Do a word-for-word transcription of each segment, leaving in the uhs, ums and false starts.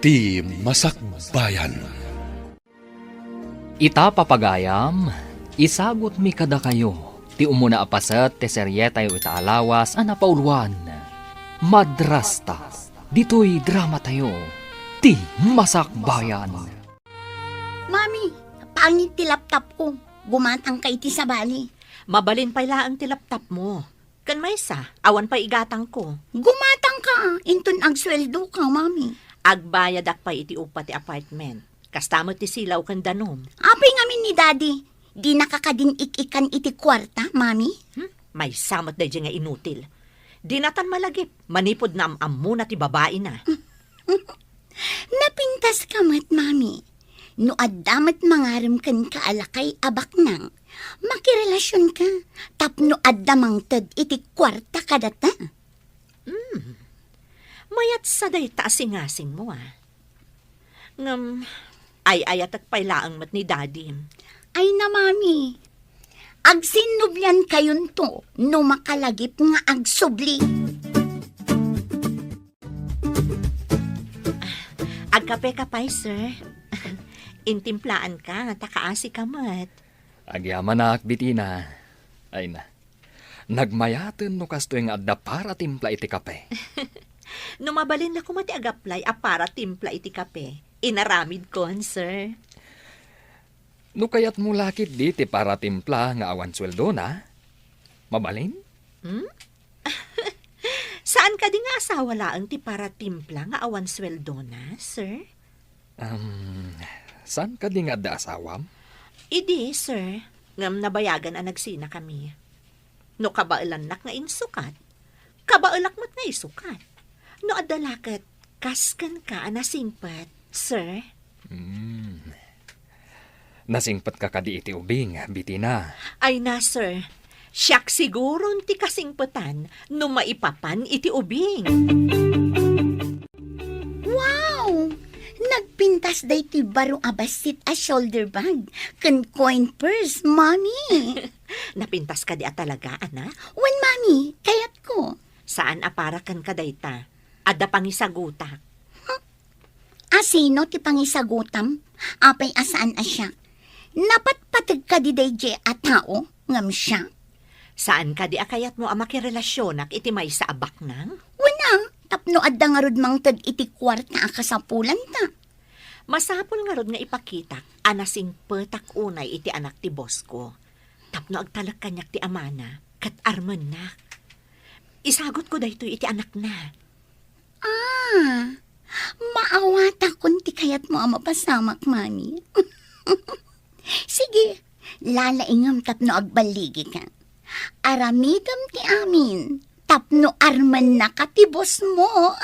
Ti Masakbayan. Ita, papagayam, isagutmi kadakayo ti umuna a paset ti serietayo ita a lawas a napauloan, Madrasta, ditoy dramatayo, Ti Masakbayan. Mami, pangit ti laptop ko. Gumatangka iti sabali. Mabalin pay laeng ti laptop mo. Ken maysa, awan pay igatangko. Gumatangka, inton agsueldoka, Mami. Agbayadak pay iti upa ti apartment. Kasta met ti silaw ken danum. Apay ngamin ni Daddy? Dinaka kadin ik-ikan iti kuarta, Mami? Hmm? Maysa met daydiay nga inutil. Dinatan malagip, manipud naam-ammona ti babaina. Napintaska met, Mami. No adda met mangarem kenka a lakay a baknang, makirelasionka tapno adda mangted iti kuarta kadata. Hmm. Mayat sa dayta a singasingmo, a. Ngem, ay-ayatek pay laeng met ni Daddy. Ay na, Mami. Agsinnubliankayonto no makalagip nga agsubli. Agkape ka pay, sir. Intimplaanka, ta kaasika met. Agyamanak, Bitina. Ay na. Nagmayaten no kastoy nga adda para timpla iti kape. No mabalin la koma ti agaplay a para timpla iti kape, inaramidkon, sir. No kayatmo la ketdi ti para timpla nga awan sueldona, mabalin? Hmm? Saan kadi nga asawa laeng ti para timpla nga awan sueldona, sir? Um, saan kadi nga adda asawam? Idi, sir, ngem nabayagan a nagsinakami. No kabaelannak nga insukat, kabaelak met nga isukat. No adda la ket, kas kenka a nasingpet, sir. Hmm. Nasingpetka kadi iti ubing, Bitina? Ay na, sir. Siak siguron ti kasingpetan no maipapan iti ubing. Wow! Nagpintas daytoy baro a bassit a shoulder bag ken coin purse, Mami. Napintas kadi a talaga, anak? Wen, Mami, kayatko. Saan a para kenka dayta. Adda pangisagutak. Huh? Asino ti pangisagutam? Apay a saan a siak? Napatpateg kadi daydiay a tao ngem siak? Saan kadi a kayatmo a makirelasionak iti maysa a baknang? Wen a, tapno adda ngarud mangted iti kuarta a kasapulanta. Masapul ngarud nga ipakitak a nasingpetak unay iti anak ti boss ko. Tapno agtalek kaniak ti amana, ket armennak. Isagutko daytoy iti anakna. Ah, maawatakon ti kayatmo a mapasamak, Mami. Sige, lalaingem tapno agballigika. Aramidem ti amin tapno armennaka ti boss mo.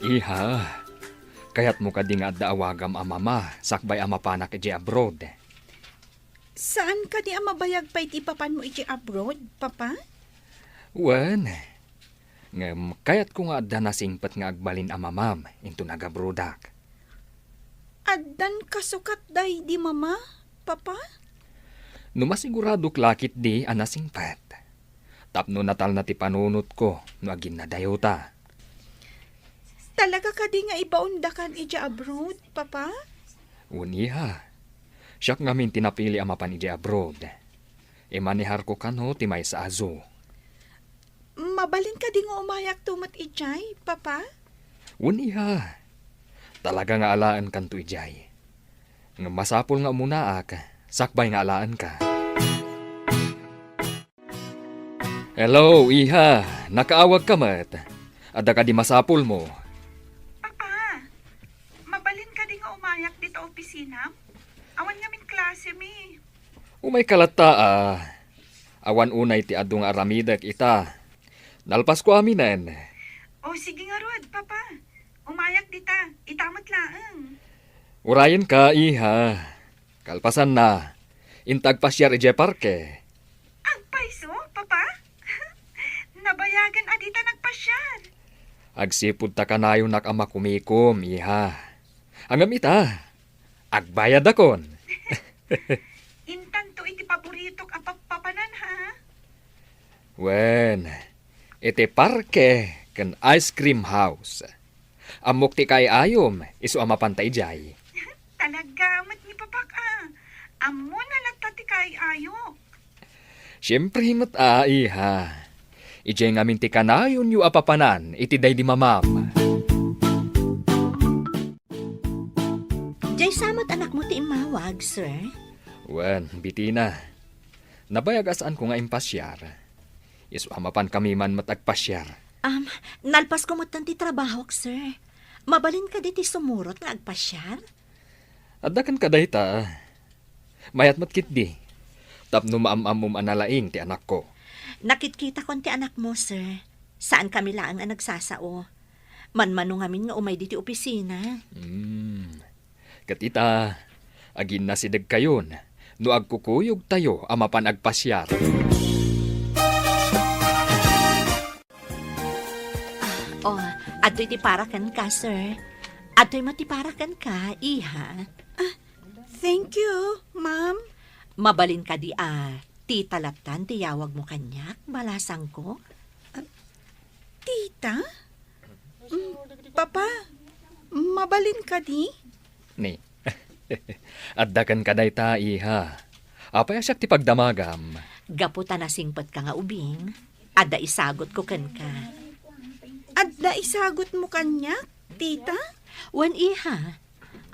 Iha, kayatmo kadi nga adda awagam a mama sakbay a mapanak idiay abroad? Saan kadi a mabayag pay ti ipapanmo idiay abroad, Papa? Wen, ngem kayatko nga adda nasingpet nga agbalin a mamam inton agabroadak. Addan kasukat daydi, Mama, Papa? No masiguradok la ketdi a nasingpet, tapno natalna ti panunotko no aginnadayota. Talaga kadi nga ibaondakan idiay abroad, Papa? Wen, iha. Siak ngamin ti napili a mapan idiay abroad. Imaneharko kano ti maysa a zoo. Mabalin kadi nga umayakto met idiay, Papa? Wen, iha. Talaga nga alaenkanto idiay. Ngem masapul nga umunaak, sakbay nga alaenka. Hello, iha. Nakaawagka met. Adda kadi masapulmo? Papa, mabalin kadi nga umayak dita opisinam? Awan ngamin klasemi. Umayka latta a. Awan unay ti adu nga aramidek ita. Nalpasko aminen. O, sige ngarud, Papa. Umayak dita. Ita met laeng. Urayenka, iha. Kalpasanna, inta agpasiar idiay parke. Agpayso, Papa? Nabayagen a dita nagpasiar. Agsipud ta kanayonak a makumikom, iha. Ngem ita, agbayadakon. Intanto iti paboritok a pappapanan, ha? Wen, iti parke ken ice cream house. Ammok ti kaay-ayom, isu a mapanta idiay. Talaga met ni Papak a. Ammona latta ti kaay-ayok. Siempre met a, iha. Idiay ngamin ti kanayonyo a papanan iti daydi mamam. Diay sa met anakmo ti immawag, sir? Wen, Bitina. Nabayag a saanko nga impasiar. Isu a mapankami man met agpasiar. Am, nalpasko metten ti trabahok, sir. Mabalin kadi ti sumurot nga agpasiar? Adda kenka dayta. Mayat met ketdi. Tapno maam-ammom a nalaing ti anakko. Nakitkitakon ti anakmo, sir. Saankami laeng a nagsasao. Manmano ngamin nga umay ditoy opisina. Hmm. Ket ita, aginnasidegkayon no agkukuyogtayo a mapan agpasiar. Ah, oh, adtoy ti para kenka, sir. Adtoy met ti para kenka, iha. Ah, thank you, ma'am. Mabalin kadi a tita lattan ti yawagmo kaniak, balasangko? Ah, tita? Mm, Papa, mabalin kadi? Ni. Adda kenka dayta, iha. Apay a siak ti pagdamagam? Gapu ta nasingpetka nga ubing, adda isagutko kenka. Adda isagutmo kaniak, tita? Wen, iha.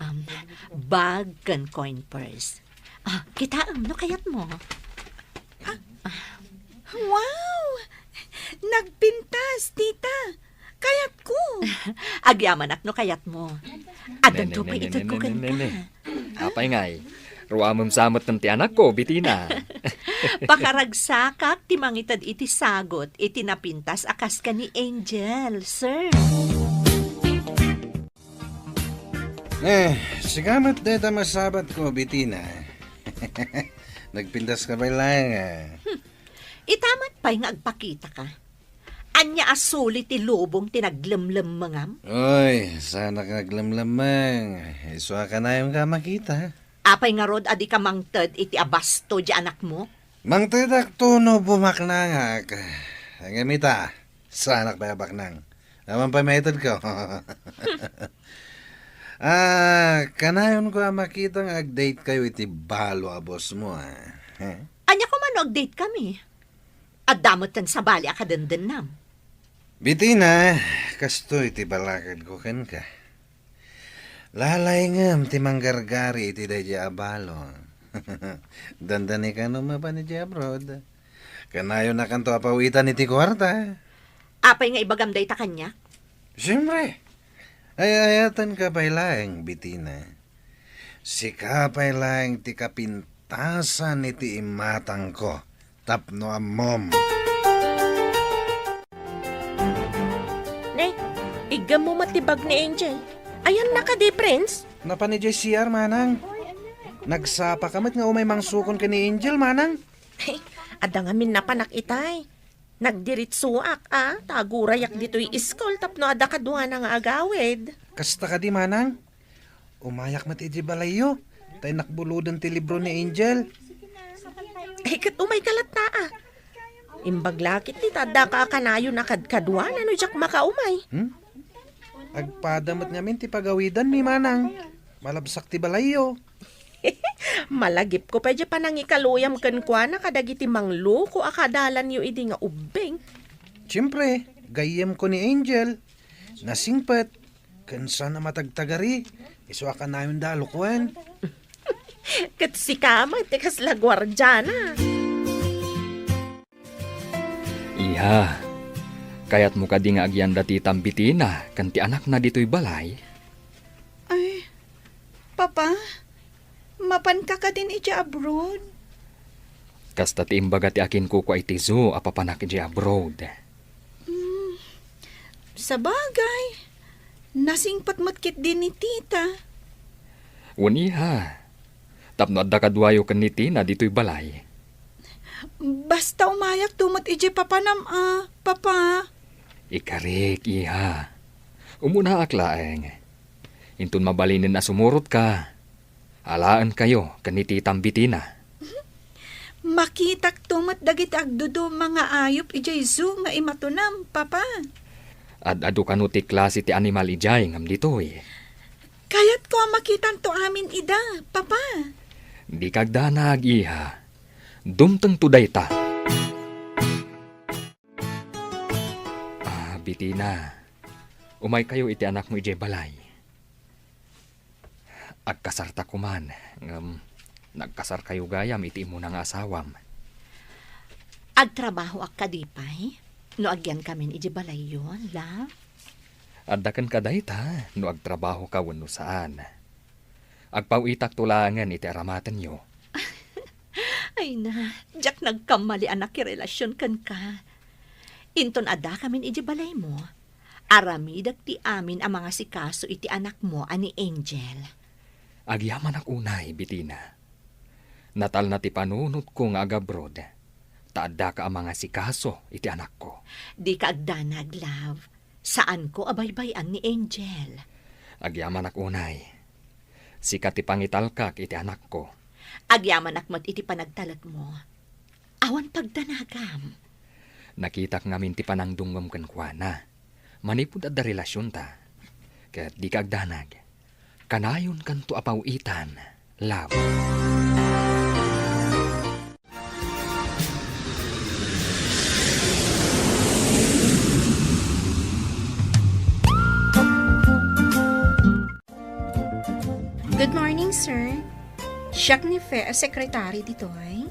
Um, bag ken coin purse. Ah, kitaem no kayatmo. Ah, wow! Nagpintas, tita. Kayatko. Agyamanak no kayatmo. Addanto pay itedko kenka. Apay ngay, ruamem sa met ti anakko, Bitina. Pakaragsakak ti mangited iti sagut iti napintas a kas ken ni Angel, sir. Eh, sika met dayta masabatko, Bitina. Nagpintaska pay laeng, ah. Hmm. Ita met pay nga agpakitaka. Ania a suli ti lubong ti naglemlemmengam? Oy, saanak nga aglemlemmeng. Isu a kanayonka a makita. Apay ngarud a dika mangted iti abasto ti anakmo? Mangtedakto no bumaknangak. Ngem ita, saanak pay a baknang. Awan pay maitedko. Ah, kanayonko a makita nga agdatekayo iti balo a bossmo, ah. Eh? Ania koma no agdatekami? Adda metten sabali a kadendennam. Bitina, kastoy ti balakadko kenka. Lalaingem ti manggargari iti daydiay a balo. Dandani kano mapan idiay abroad. Kanayonakanto a pawitan iti kuarta. Apay nga ibagam dayta kaniak? Siempre. Ay-ayatenka pay laeng, Bitina. Sika pay laeng ti kapintasan iti imatangko tapno ammom. Ne, iggemmo met ti bag ni Angel. Ayanna kadi, Prince? Napan idiay C R, manang. Nagsapaka met nga umay mangsukon ken ni Angel, manang. Adda ngamin napanak itay. Nagdiritsuak a, ta agurayak ditoy iskul tapno adda kaduana nga agawid. Kasta kadi, manang? Umayak met idiay balayyo, ta innak buloden ti libro ni Angel. Ay, ket umayka latta a. Imbag la ketdi ta addaka a kanayon a kadkaduana no diak makaumay. Hmm? Agpada met ngamin ti pagawidanmi, manang. Malabsak ti balayyo. Malagipko pay diay panangikaluyam kenkuana kadagiti mangloko a kadalanyo idi nga ubbing. Siempre, gayyemko ni Angel. Nasingpet, ken saan a matagtagari, isu a kanayonda a lukuen. Ket sika met ti kasla guardiana. Iha, kayatmo kadi nga agyanda ti tambitina ken ti anakna ditoy balay? Ay, Papa, mapanka kadin idiay abroad? Kasta ti imbaga ti akinkukua iti zoo a papanak idiay abroad. Mm, sabagay, nasingpet met ketdi ni Tita. Wen, iha. Tapno adda kaduayo ken ni Tina ditoy balay. Basta umayakto met idiay papanam a, Papa. Ikarik, iha. Umunaak laeng. Inton mabalinen a sumurotka, alaenkayo ken ni Titam Bitina. Makitakto met dagiti agduduma nga ayup idiay zoo nga imatunam, Papa. Ad-adu kano ti klase ti animal idiay ngem ditoy? Kayatko a makitanto amin ida, Papa. Dika agdanag, iha. Dumtengto dayta. Ah, Bitina, umaykayo iti anakmo idiay balay. Agkasarta koman, ngem nagkasarkayo gayam iti immuna nga asawam. Agtrabahoak kadi pay no agyankamin idiay balayyo, love? Adda kenka dayta no agtrabahoka wenno saan. Agpaw-itakto laengen iti aramatenyo. Ay na, diak nagkamali a nakirelasion kenka. Inton addakamin idiay balaymo, aramidek ti amin a mangasikaso iti anakmo a ni Angel. Agyamanak unay, Bitina. Natalna ti panunotko nga agabroad, ta addaka a mangasikaso iti anakko. Dika agdanag, love. Saanko a baybay-an ni Angel. Agyamanak unay. Sika ti pangitalkak iti anakko. Agyamanak met iti panagtalekmo. Awan pagdanagam. Nakitak ngamin ti panangdungngem kenkuana. Manipud adda relasionta. Ket dika agdanag. Kanayonkanto a paw-itan, love. Good morning, sir. Siak ni Fe a sekretary ditoy.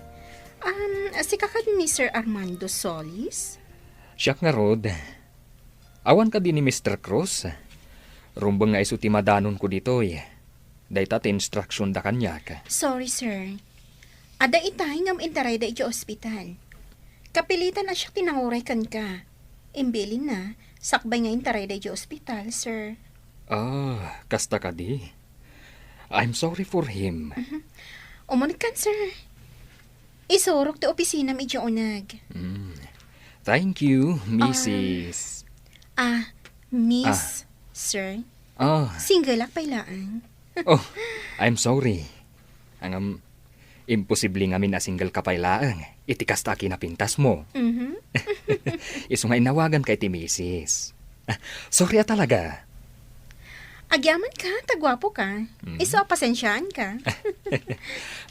Um, sika kadi ni Sir Armando Solis? Siak ngarud. Awan kadi ni Mister Cruz? Rumbeng nga isu ti madanonko ditoy. Dayta ti instruction da kaniak. Sorry, sir. Adda itay ngem intarayda iti ospital. Kapilitan a siak ti nanguray kenka. Imbilinna, sakbay nga intarayda iti ospital, sir. Ah, kasta kadi? I'm sorry for him. Mhm. Umunegkan, sir. Isurok ti opisinam idiay uneg. Mm. Thank you, Missus. Ah, Miss, sir. Ah. Singleak pay laeng. Oh, I'm sorry. Ngem, imposible ngamin a single ka pay laeng iti kasta a kinapintasmo. Mhm. Isu nga inawaganka iti Missus. Sorry a talaga. Agyamanka, ta guapoka. Mhm. Isu a pasensiaanka.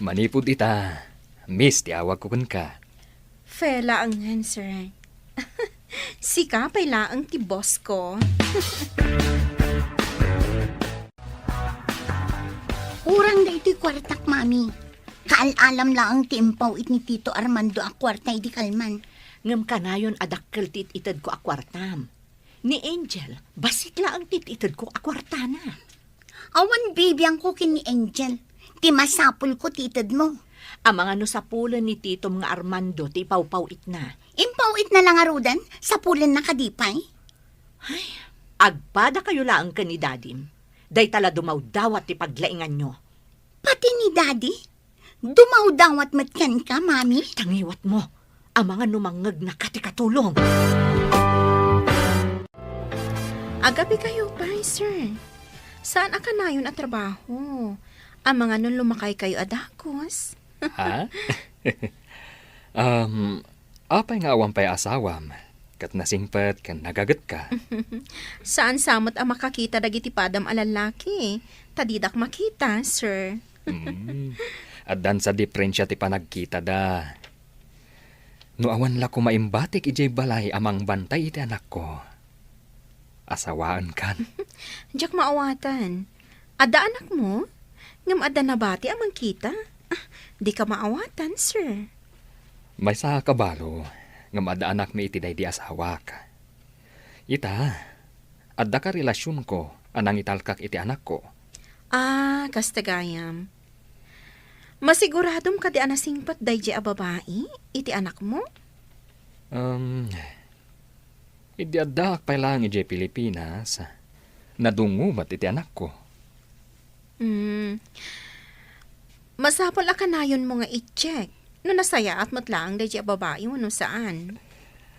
Manipud ita, Miss ti awagko kenka. Fe laengen, sir. Sika pay laeng ti boss ko. Urang daytoy kuartak, Mami. Kaal-alam laeng ti impaw-it ni Tito Armando a kuarta idi kalman. Ngem kanayon a dakkel ti it-itedko a kuartam. Ni Angel, bassit laeng ti it-itedko a kuartana. Awan bibiangko ken ni Angel. Ti masapulko ti itedmo. Amangan no sapulen ni titom nga Armando ti ipawpaw-itna. Impaw-itna la ngaruden, sapulenna kadi pay? Ay, agpadakayo laeng ken ni Dadim. Dayta la dumawdawat ti paglainganyo. Pati ni Daddy? Dumawdawat met kenka, Mami? Tangiwatmo. Amangan no mangngegnaka ti katulong. Agabikayo pay, sir. Saan a kanayon a trabaho? Amangan no lumakaykayo a dagus. Ha? Um, apay nga awan pay asawam? Ket nasingpet ken nagagetka. Saan sa met a makakita dagiti padam a lallaki, ta didak makita, sir. Mm. Addan sa diferensia ti panagkitada. No awan la koma imbatik idiay balay a mangbantay iti anakko, asawaenkan. Diak maawatan. Adda anakmo? Ngem adda nabati a mangkita? Ah, dika maawatan, sir. Maysa a kabalo, ngem adda anakmi iti daydi asawak. Ita, adda ka relasionko a nangitalkak iti anakko. Ah, kasta gayam. Masiguradom kadi a nasingpet daydi a babai iti anakmo? Um, idi addaak pay laeng idiay Pilipinas, nadungngo met iti anakko. Hmm. Masapul a kanayonmo nga i-check no nasayaat met laeng daydi a babai wenno saan.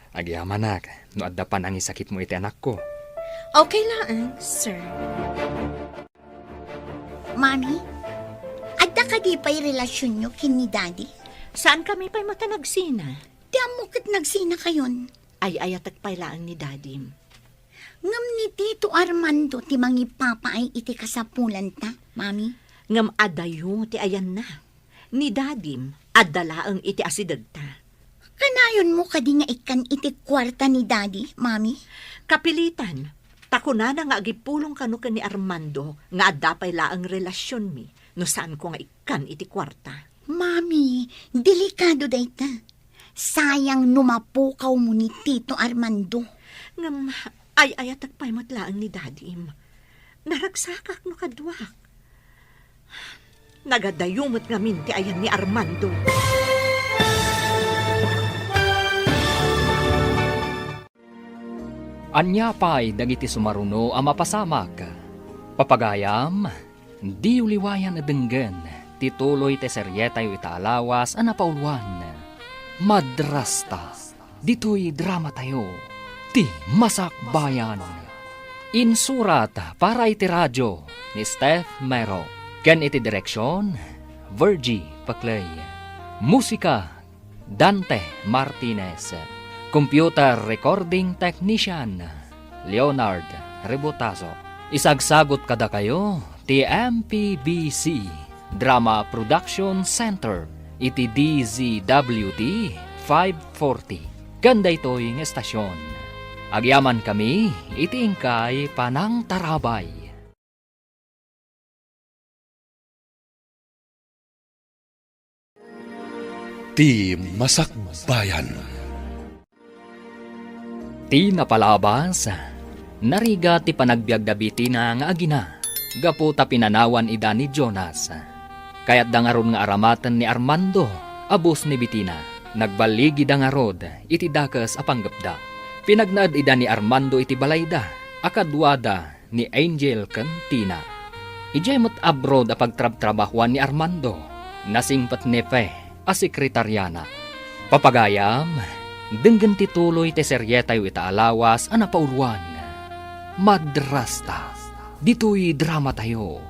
Agyamanak no adda panangisakitmo iti anakko. Okay laeng, sir. Mami, adda kadi pay relasionyo ken ni Daddy? Saankami pay met a nagsina. Ti ammok ket nagsinakayon. Ay-ayatek pay laeng ni Dadim. Ngem ni Tito Armando ti mangipapaay iti kasapulanta, Mami. Ngem adayo ti ayanna. Ni Dadim, adda laeng iti asidegta. Kanayonmo kadi nga ikkan iti kuarta ni Dadi, Mami? Kapilitan, ta kunana nga agipulong kano ken ni Armando nga adda pay laeng relasionmi no saanko nga ikkan iti kuarta. Mami, delikado dayta. Sayang no mapukawmo ni Tito Armando. Ngem, ay-ayatek pay met laeng ni Dadim. Naragsakak no kaduak. Nagadayo met ngamin ti ayan ni Armando. Ania pay dagiti sumaruno a mapasamak? Papagayam, diyo liwayan a denggen ti tuloy ti serietayo ita a lawas a napauluan, Madrasta. Ditoy dramatayo, ti Masakbayan. Insurat para iti radio ni Steph Mero, ken iti direksion, Virgie Paclay. Musika, Dante Martinez. Computer recording technician, Leonard Rebotazo. Isagsagot kadakayo ti M P B C Drama Production Center iti D Z W T five forty. Ken daytoy nga estasion, agyamankami iti inkay panangtarabay. Ti Masakbayan. Ti napalabas, narigat ti panagbiag da Bitina nga agina gapu ta pinanawan ida ni Jonas. Kayatda ngarud nga aramaten ni Armando a boss ni Bitina. Nagballigida ngarud iti dakes a panggepda. Pinagnaed ida ni Armando iti balayda a kaduada ni Angel ken Tina. Idiay met abroad a pagtrabtrabahoan ni Armando, nasingpet ni Fe a sekretariana. Papagayam, denggen ti tuloy ti serietayo ita a lawas a napauluan, Madrasta. Ditoy dramatayo,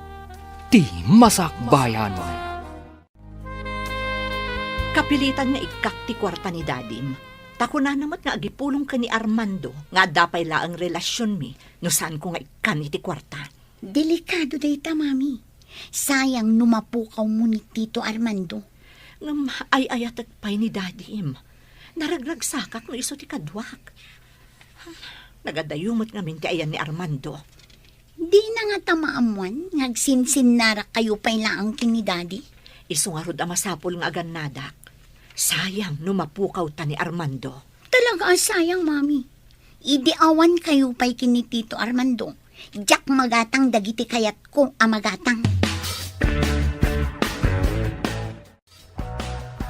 ti Masakbayan. Kapilitan nga ikkak ti kuarta ni Dadim. Ta kunana met nga agipulong ken ni Armando nga adda pay laeng relasionmi no saanko nga ikkan iti kuarta. Delikado dayta, Mami. Sayang no mapukawmo ni Tito Armando. Ngem ay-ayatek pay ni Dadim. Naragragsakak no isu ti kaduak. Nagadayo met ngamin ti ayan ni Armando. Dina ngata maammuan nga agsinsinnarakkayo pay laeng ken ni Daddy? Isu ngarud a masapul nga agannadak. Sayang no mapukawta ni Armando. Talaga a sayang, Mami. Idi awankayo pay ken ni Tito Armando, diak magatang dagiti kayatko a magatang.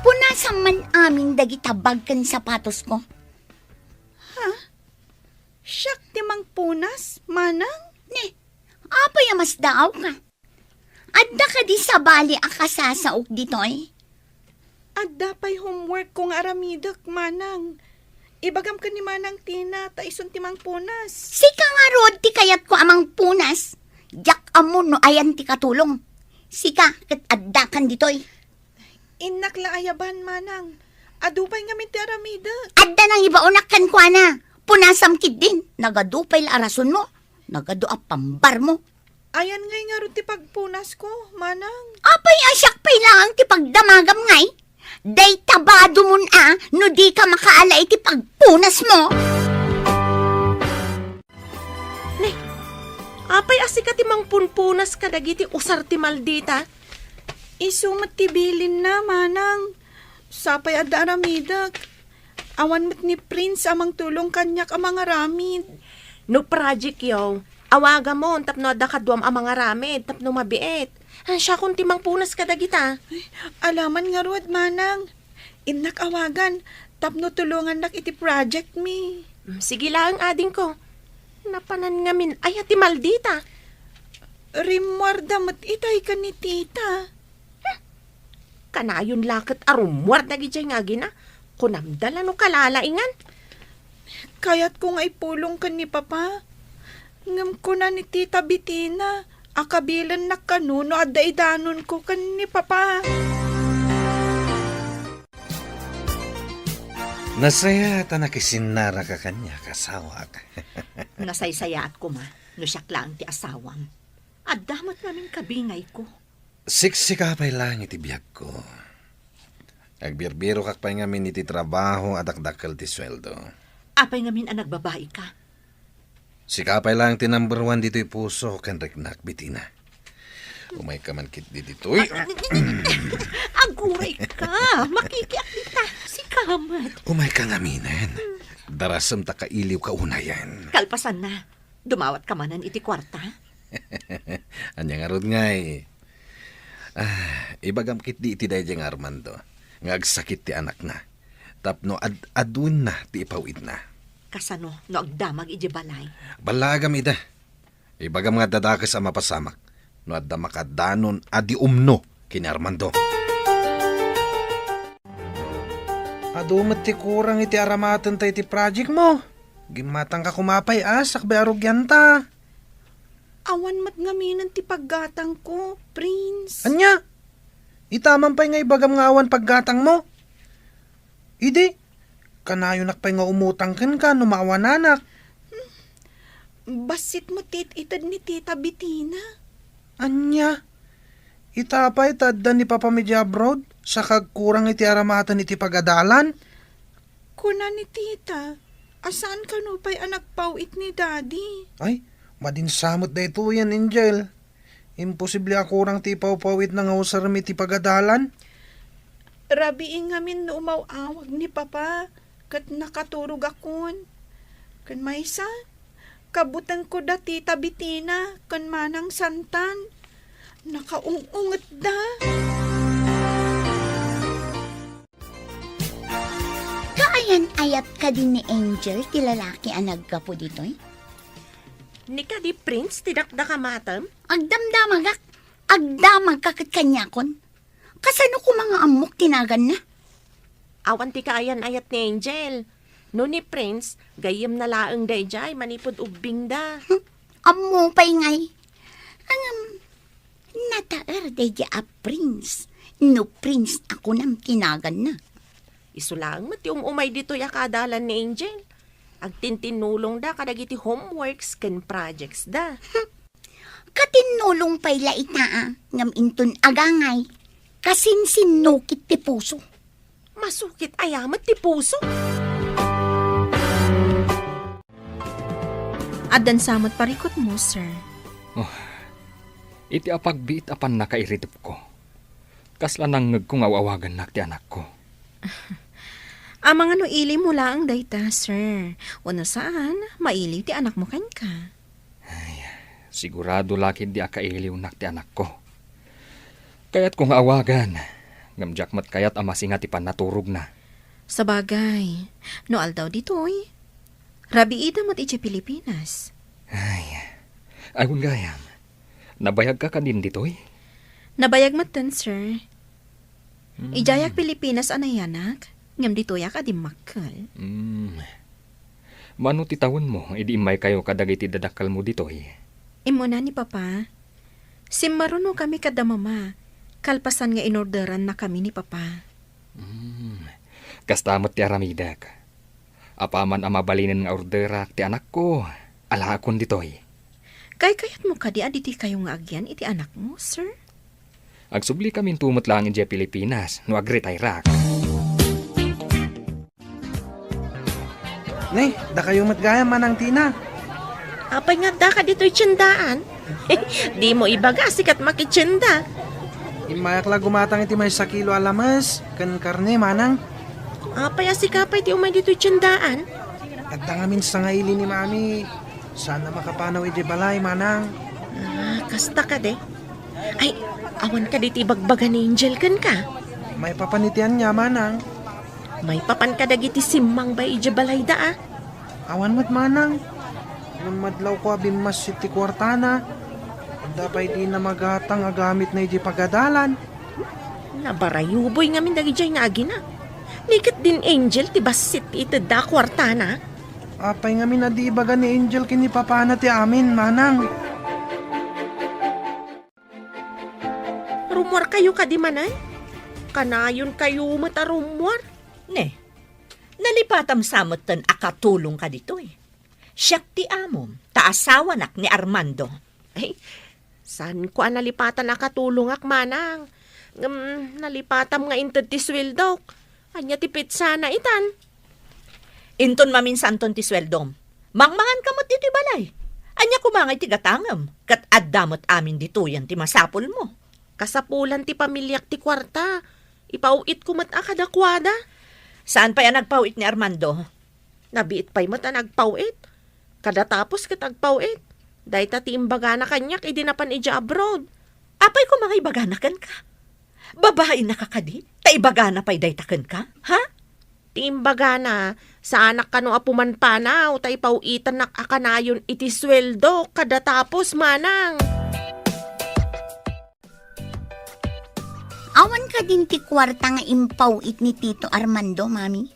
Punasam man amin dagita bag ken sapatosko. Ha? Siak ti mangpunas, manang? Ne, apay a masdaawka? Adda kadi sabali a kasasaok ditoy? Adda pay homework ko nga aramidek, manang. Ibagam ken ni Manang Tina ta isun ti mangpunas. Sika ngarud ti kayatko a mangpunas. Diak ammo no ayan ti katulong. Sika ket addakan ditoy. Innak la ayaban, manang. Adu pay ngamin ti aramidek. Adda nangibaonak kenkuana. Punasam ketdin. Nagadu pay la a rasonmo. Nagadu a pambarmo. Ayan ngay ngarud ti pagpunasko, manang. Apay a siak pay laeng ti pagdamagam ngay? Dayta badumon a no dika makaala iti pagpunasmo. Ne, apay a sika ti mangpunpunas kadagiti usar ti maldita? Isu met ti bilinna, manang. Sapay adda aramidek. Awan met ni Prince a mangtulong kaniak a mangaramid. No project yo, awagamon tapno adda kaduam a mangaramid tapno mabiit. Ah, siakon ti mangpunas kadagita. Ay, alaman ngarud, manang. Innak awagan tapno tulongannak iti project mi. Mm, sige laeng, adingko. Napanan ngamin aya ti maldita? Rimmuarda met itay ken ni tita. Hmm. Kanayon la ket a rummuar dagidiay nga agina. Kunamda la no kalalaingan. Kayatko nga ipulong ken ni papa. Ngem kuna ni Tita Bitina a kabilennak kano no adda idanonko ken ni papa. Nasayaat a nakisinnaraka kaniak, asawak. Nasaysayaat koma no siak laeng ti asawam. Adda met ngamin kabingayko. Siksika pay laeng iti biagko. Agbirbirokak pay ngamin iti trabaho a dakdakkel ti sueldo. Apay ngamin a nagbabaika? Sika pay laeng ti number one ditoy puso ken riknak, Betina. Umayka man ketdi ditoy. Aguray ka! Makikiak dita! Sika met! Umayka ngaminen. Darasem ta kailiwka unayen. Kalpasanna, dumawatka manen iti kuarta? Ania ngarud ngay? Ah, ibagam ketdi iti daydiay nga Armando nga agsakit ti anakna tapno ad-adwenna ti ipaw-itna. Kasano no agdamag idiay balay? Ballaagam ida. Ibagam nga adda dakes a mapasamak no adda makadanon a di umno ken ni Armando. Adu met ti kurang iti aramatenta iti project mo. Gimmatangka koma pay a sakbay a rugianta. Awan met ngaminen ti paggatangko, Prince. Ania? Ita man pay nga ibagam nga awan paggatangmo? Idi, kanayonak pay nga umutang kenka no maawananak. Bassit met ti it-ited ni Tita Betina. Ania? Ita pay ta adda ni Papa idiay abroad, saka agkurang iti aramaten iti pagadalan? Kuna ni Tita, a saan kano pay a nagpaw-it ni Daddy. Ay, madin sa met daytoyen, Angel. Imposible a kurang ti ipawpaw-itna nga usarem iti pagadalan. Rabii ngamin no umaw-awag ni Papa ket nakaturogakon. Ken maysa, kabutengko da Tita Betina ken Manang Santan. Nakaung-ungetda. Kaayan-ayat kadi ni Angel ti lalaki a naggapu ditoy? Ni kadi Prince ti dakdakamatem? Agdamdamagak. Agdamagka ket kaniakon. Kasano koma nga ammok ti naganna? Awan ti kaayan-ayat ni Angel. No ni Prince, gayyemna laeng daydiay manipud ubbingda. Hmm, ammo pay ngay. Ngem, nataer daydiay a Prince. No Prince a kunam ti naganna. Isu laeng met ti um-umay ditoy a kaadalan ni Angel. Agtintinnulongda kadagiti homeworks ken projects da. Katinnulong pay la ita a, ngem inton agangay, kasinsinnukit ti puso. Masukit aya met ti puso. Addan sa met parikutmo, sir. Oh, iti apagbiit a pannakairitepko, kasla nangngegko nga aw-awagannak ti anakko. Amangan no ilim mo laeng dayta, sir. Wenno saan, mailiw ti anakmo kenka. Ay, sigurado la ketdi a kailiwnak ti anakko. Kayatko nga awagan, ngem diak met kayat a masinga ti pannaturogna. Sabagay, no aldaw ditoy, rabiida met idiay Pilipinas. Ay, agun gayam, nabayagka kadin ditoy? Nabayag metten, sir. Hmm. Idiayak Pilipinas a nayanak, ngem ditoyak a dimmakkel. Hmm. Mano ti tawenmo idi immaykayo kadagiti dadakkelmo ditoy? Immuna ni Papa. Simmarunokami kada Mama, kalpasan nga inorderannakami ni Papa. Hmm. Kasta met ti aramidek. Apaman a mabalinen nga orderak ti anakko, alaakon ditoy. Kaykayatmo kadi a ditikayo nga agyan iti anakmo, sir? Agsubli kaminto met laeng idiay Pilipinas no agretayrak. Ne, dakayo met gayam, Manang Tina. Apay nga addaka ditoy tiendaan? Dimo ibaga, sikat makitienda. Immayak la gumatang iti maysa kilo a lames ken karne, Manang. Apay a sika pay ti umay ditoy tiendaan? Adda ngamin sangaili ni Mami. Saan a makapanaw idiay balay, Manang. Ah, kasta kadi. Ay, awan kadi ti ibagbaga ni Angel kenka? Maipapan iti ania, Manang? Maipapan kadagiti simmang bay idiay balayda, a. Awan met, Manang. Ngem madlawko a bimmassit ti kuartana. Adda pay dina magatang a gamitna idiay pagadalan. Nabarayuboy ngamin dagidiay nga agina. Ni ket din Angel ti bassit ti itedda a kuartana. Apay ngamin a di ibaga ni Angel ken ni Papana ti amin, Manang? Rummuarkayo kadi manen? Kanayonkayo met a rummuar. Ne, nalipatam sa metten a katulongka ditoy. Siak ti amom, ta asawanak ni Armando. Ay, saanko a nalipatan a katulongak, manang. Ngem nalipatam nga inted ti sueldok. Ania ti petsana itan? Inton maminsanton ti sueldom, mangmanganka met ditoy balay. Ania koma ngay ti gatangem, ket adda met amin ditoyen ti masapulmo. Kasapulan ti pamiliak ti kuarta. Ipaw-itko met a kadakuada. Saan pay a nagpaw-it ni Armando? Nabiit pay met a nagpaw-it. Kada tapos ket agpaw-it. Dayta ti imbagana kaniak idi napan idiay abroad. Apay koma nga ibagana kenka? Babainaka kadi, ta ibagana pay dayta kenka, ha? Ti imbagana, saanak kano a pumanpanaw, ta ipaw-itannak a kanayon iti sueldo, kada tapos, manang. Awan kadin ti kuarta nga impaw-it ni Tito Armando, Mami?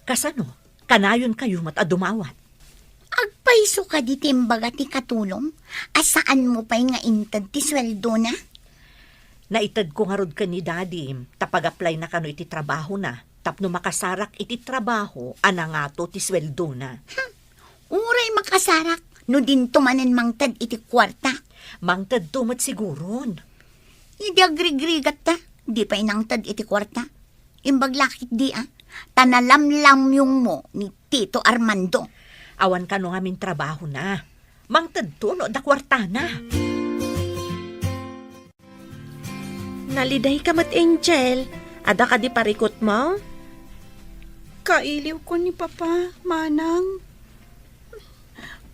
Kasano? Kanayonkayo met a dumawat. Agpayso kadi ti imbaga ti katulong a saanmo pay nga inted ti sueldona? Naitedko ngarud ken ni Daddy ta pag-applyna kano iti trabahona tapno makasarak iti trabaho a nangato ti sueldona. Hmm. Uray makasarak no dinto manen mangted iti kuarta. Mangtedto met siguron. Idi agrigrigatta, di pay nangted iti kuarta. Imbag la ketdi a, ta nalamlamyongmo ni Tito Armando. Awan kano ngamin trabahona. Mangtedto no adda kuartana. Nalidayka met, Angel. Adda kadi parikutmo? Kailiwko ni Papa, Manang.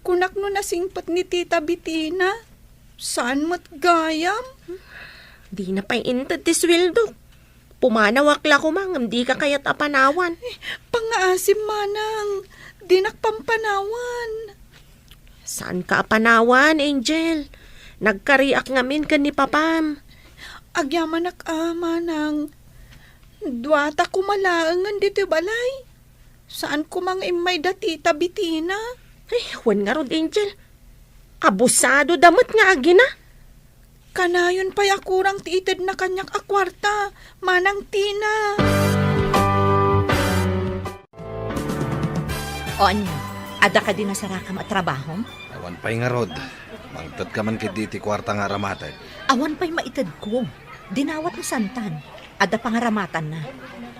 Kunak no nasingpet ni Tita Betina, saan met gayam? Dina pay inted ti sueldo. Pumanawak la koma ngem dika kayat a panawan. Eh, pangngaasim, Manang. Dinak pampanawan. Saanka a panawan, Angel. Nagkariak ngamin ken ni Papam. Agyamanak a, Manang. Duata koma laengen ditoy balay. Saan koma nga immay da Tita Betina? Ay, wen ngarud, Angel. Abusadoda met nga agina. Kanayon pay a kurang ti itedna kaniak a kuarta, Manang Tina. O ania, adda kadi nasarakam a trabahom? Awan pay ngarud. Mangtedka man ketdi iti kuarta nga aramatek. Awan pay maitedko. Dinawat ni Santan. Adda pangaramatanna.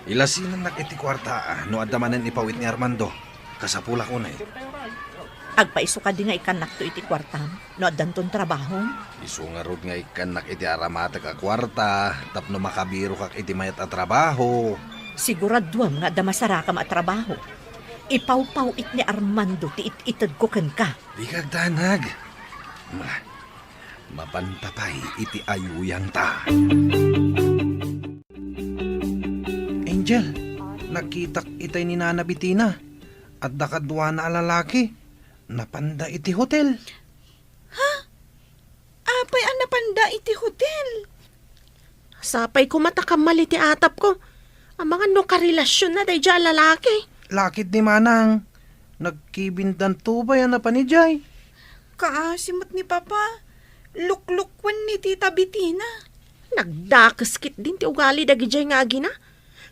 Ilasinannak iti kuarta, a, no adda manen ipaw-it ni Armando. Kasapulak unay. Agpayso kadi nga ikkannakto iti kuartam no addanton trabahom? Isu ngarud nga ikkannak iti aramatek a kuarta tapno makabirokak iti mayat a trabaho. Siguraduem nga adda masarakam a trabaho. Ipawpaw-it ni Armando ti it-itedko kenka. Dika agdanag. Ma-, mapanta pay iti ayuyangta. Angel, nakitak itay ni Nana Betina. Adda kaduana a lalaki. Napanda iti hotel. Ha? Apay a napanda iti hotel? Sapay koma ta kammal iti atapko. Amangan no karelasionna daydiay a lalaki. Lakid ni Manang. Nagkibindanto pay a napan idiay. Kaasi met ni Papa. Luklukoen ni Tita Betina. Nagdakes ketdin ti ugali dagidiay nga agina.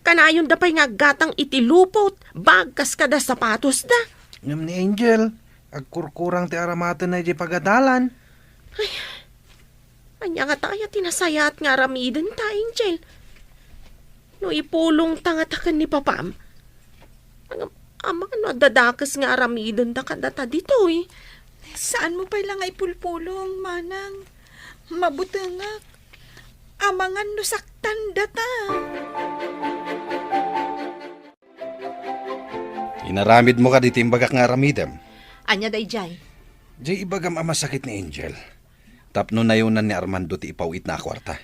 Kanayonda pay nga aggatang iti lupot, bag kas kada sapatosda. Ngem ni Angel, agkurkurang ti aramatenna idiay pagadalan. Ay, ania ngata aya ti nasayaat nga aramidenta, Angel? No ipulongta ngata ken ni Papam, amangan no adda dakes nga aramidenda kadata ditoy. Saanmo pay la nga ipulpulong, Manang. Mabutengak. Amangan no saktandata. Inaramidmo kadi ti imbagak nga aramidem? Ania daydiay? Diay ibagam a masakit ni Angel. Tapno nayonan ni Armando ti ipaw-itna a kuarta.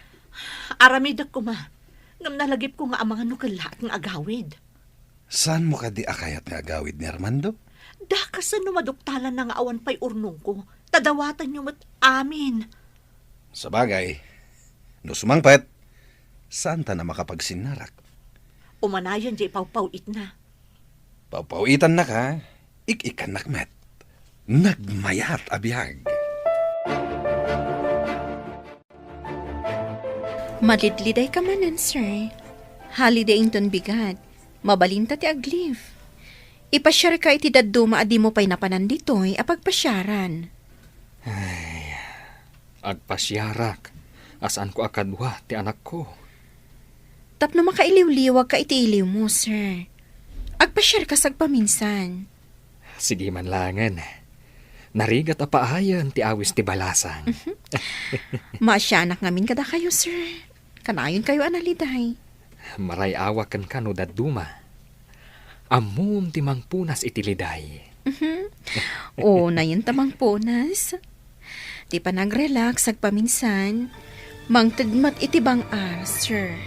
Aramidek koma. Ngem nalagipko nga amangan no kellaat nga agawid. Saanmo kadi a kayat nga agawid ni Armando? Dakasen no maduktalanna nga awan pay urnongko, ta dawatanyo met amin. Sabagay, no sumangpet, saantan a makapagsinnarak. Umanayon diay pawpaw-itna. Pawpaw-itannaka, ik-ikkannak met. Nagmayat a biag. Madidlidayka manen, sir. Holiday inton bigat. Mabalinta ti ag-leave. Ipasiarka iti dadduma a dimo pay napanan ditoy a pagpasiaran. Ay, agpasiarak a saanko a kadua ti anakko. Tapno makailiwliwagka iti iliwmo, sir. Agpasiarka sagpaminsan. Sige man laengen. Narigat a paayen ti awis ti balasang. Mhm. Maasianak ngamin kadakayo, sir. Kanayonkayo a naliday. Maray-awak kenka no dadduma. Ammom ti mangpunas iti liday. Mhm. O, nayon ta mangpunas. Ti panagrelax agpaminsan, mangted met iti bang-ar, sir.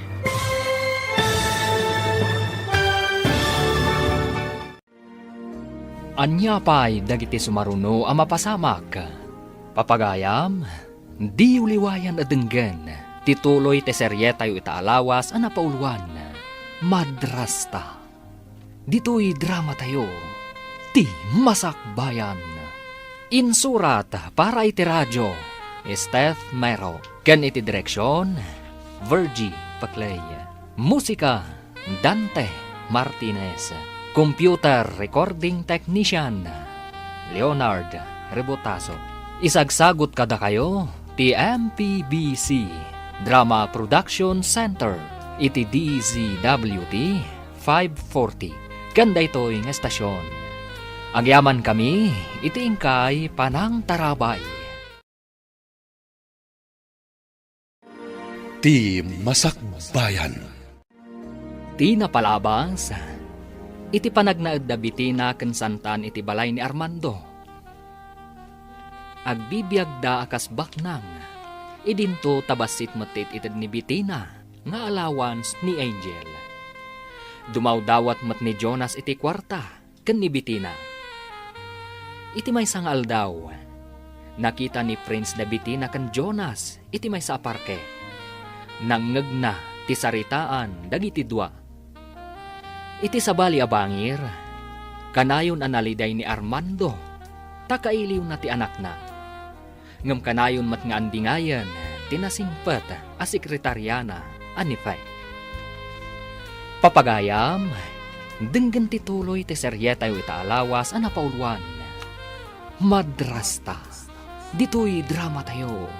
Ania pay dagiti sumaruno a mapasamak? Papagayam, diyo liwayan a denggen ti tuloy ti serietayo ita a lawas a napauluan, Madrasta. Ditoy dramatayo, ti Masakbayan. Insurat para iti radio, Steph Mero. Ken iti direksion, Virgie Paclay. Musika, Dante Martinez. Computer recording technician, Leonard Rebotazo. Isagsagut kadakayo ti M P B C Drama Production Center iti D Z W T five forty. Ken daytoy nga estasion, agyamankami iti inkay panangtarabay. Ti Masakbayan. Ti napalabas, iti panagnaed da Bitina ken Santan iti balay ni Armando. Agbibiagda a kas baknang, idinto ta bassit met ti it-ited ni Bitina nga allowance ni Angel. Dumawdawat met ni Jonas iti kuarta ken ni Bitina. Iti maysa nga aldaw, nakita ni Prince da Bitina ken Jonas iti maysa a parke. Nangngegna ti saritaan dagiti dua. Iti sabali a bangir, kanayon a naliday ni Armando ta kailiwna ti anakna. Ngem kanayon met nga andingayen ti nasingpet a sekretariana a ni Fe. Papagayam, denggen ti tuloy ti serietayo ita a lawas a napauluan, Madrasta. Ditoy dramatayo,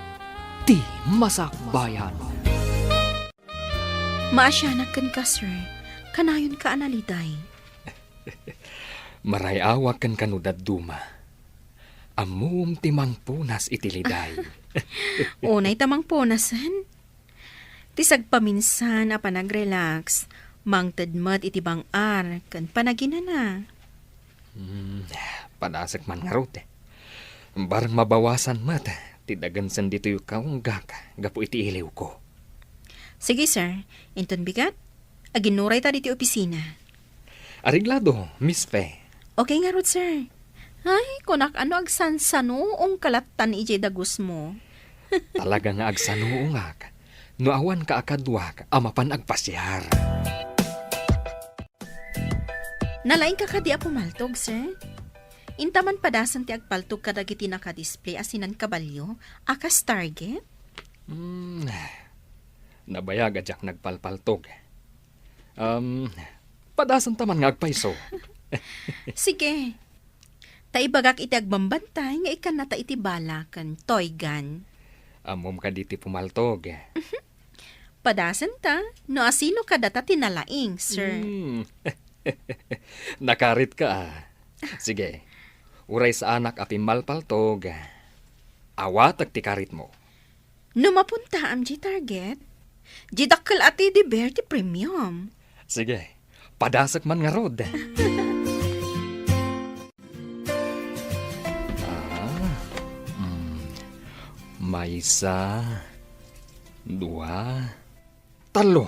ti Masakbayan. Maasianak kenka, sir. Kanayonka a naliday. Maray-awak kenka no dadduma. Ammom ti mangpunas iti liday. Unay ta mangpunasen. Ti sagpaminsan a panagrelax, mangted met iti bang-ar ken panaginana. Hmm, padasek man ngarud. Bareng mabawasan met ti dagensen ditoy kaunggak gapu iti iliwko. Sige, sir. Inton bigat, aginnurayta ditoy opisina. Areglado, Miss Fe. Okay ngarud, sir. Ay, kunak, ano, agsansanuongka lattan idiay dagusmo. Talaga nga agsanuongak no awanka a kaduak a mapan agpasiar. Nalaingka kadi a pumaltog, sir? Inta man padasen ti agpaltog kadagiti nakadisplay a sinan kabalio a kas target? Hmm, nabayag a diak nagpalpaltog. Um, padasenta man nga agpayso. Sige. Ta ibagak iti agbambantay nga ikkannata iti bala ken Toy Gun. Ammom kadi ti pumaltog? Padasenta, no asino kadata ti nalaing, sir. Hmm. Nakaritka, ah. Sige. Uray saanak a pimmalpaltog, awatek ti karitmo. No mapuntaam diay target, diay dakkel a teddy bear ti premium. Sige, padasek man ngarud. Ah, mm, maysa, dua, tallo.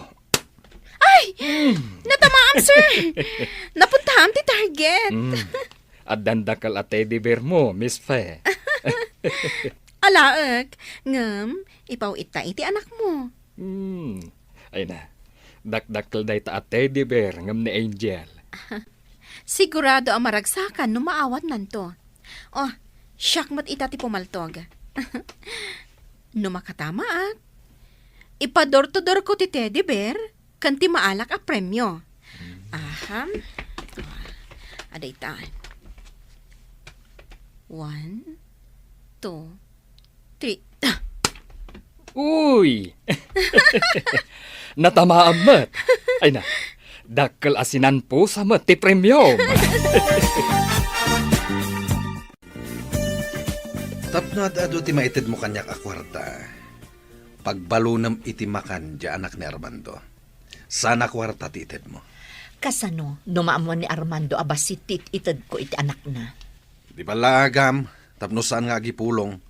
Ay! Mm. Natamaam, sir! Napuntaam ti target. Mm. Addan dakkel a teddy bear mo, Miss Fe. Alaek, ngem ipaw-itta iti anakmo. Hmm. Ay na, dakdakkel dayta a teddy bear ngem ni Angel. Sigurado a maragsakan no maawatnanto. Oh, siak met ita ti pumaltog. No makatamaak, ipa-door to door ko ti teddy bear ken ti maalak a premio. Aha. A dayta. One, two, three. Uy! Natamaam met. Ay na, dakkel a sinanpusa met ti premium. Tapno ad-adu ti maitedmo kaniak a kuarta, pagbalunem iti makan diay anak ni Armando. Saan a kuarta ti itedmo. Kasano no maammuan ni Armando a bassit ti it-itedko iti anakna? Di ballaagam, tapno saan nga agipulong.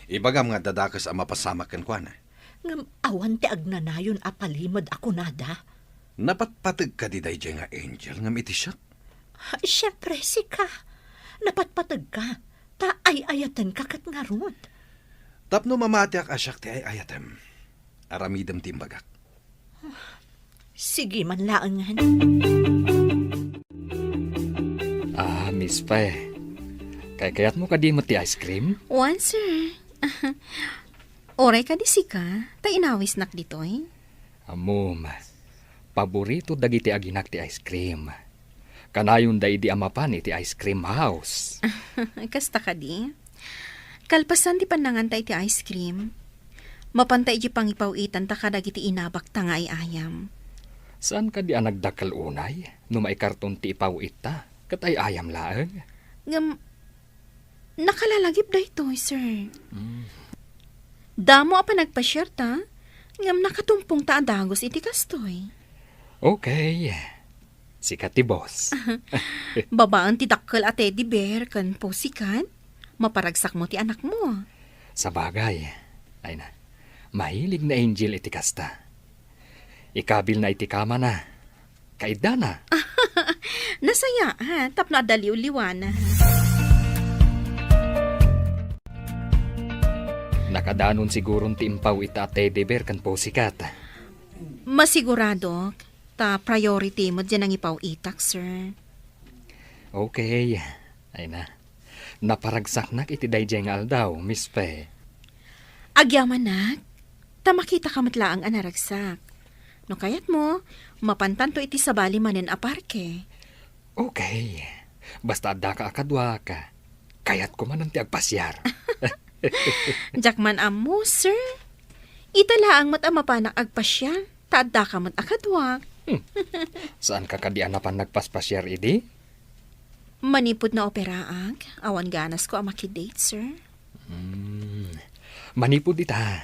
Ibagam nga adda dakes a mapasamak kenkuana. Ngem awan ti agnanayon a palimed a kunada. Napatpateg kadi daydiay nga Angel ngem iti siak? Siempre, sika. Napatpategka, ta ay-ayatenka ket ngarud. Tapno mamatiak a siak ti ay-ayatem, aramidem ti imbagak. Sige man laengen. Ah, Miss Fe, kaykayatmo kadi met ti ice cream? Wen, sir. Uray kadi sika, ta inawisnak ditoy. Ammom, paborito dagiti aginak ti ice cream. Kanayonda idi a mapan iti ice cream house. Kasta kadi? Kalpasan ti pannanganta iti ice cream, mapanta iti pangipaw-itanta kadagiti inabakta nga ay-ayam. Saan kadi a nagdakkel unay no maikarton ti ipaw-itta ket ay-ayam laeng? Ngem, nakalalagip daytoy, sir. Mm. Damo a panagpasiarta, ngem nakatumpongta a dagus iti kastoy. Okay. Sika ti boss. Babaen ti dakkel a teddy bear ken pussycat, maparagsakmo ti anakmo. Sabagay, ay na, mahilig ni Angel iti kasta. Ikabilna iti kamana. Kaiddana. Nasaya, ah, tapno adda liwliwana. Nakadanon siguron ti impaw-itta a teddy bear ken pussycat. Masiguradok, ta priority met diay nangipaw-itak, sir. Okay. Ay na. Naparagsaknak iti daydiay nga aldaw, Miss Fe. Agyamanak, ta makitaka met laeng a naragsak. No kayatmo, mapantanto iti sabali manen a parke. Okay. Basta addaka a kaduak, kayatko manen ti agpasiar. Diak man ammo, sir. Ita laeng met a mapanak agpasiar, ta addaka met a kaduak. Hmm. Saanka kadi a napan nagpaspasiar idi? Manipud naoperaak, awan ganasko a makidate, sir. Hmm. Manipud ita,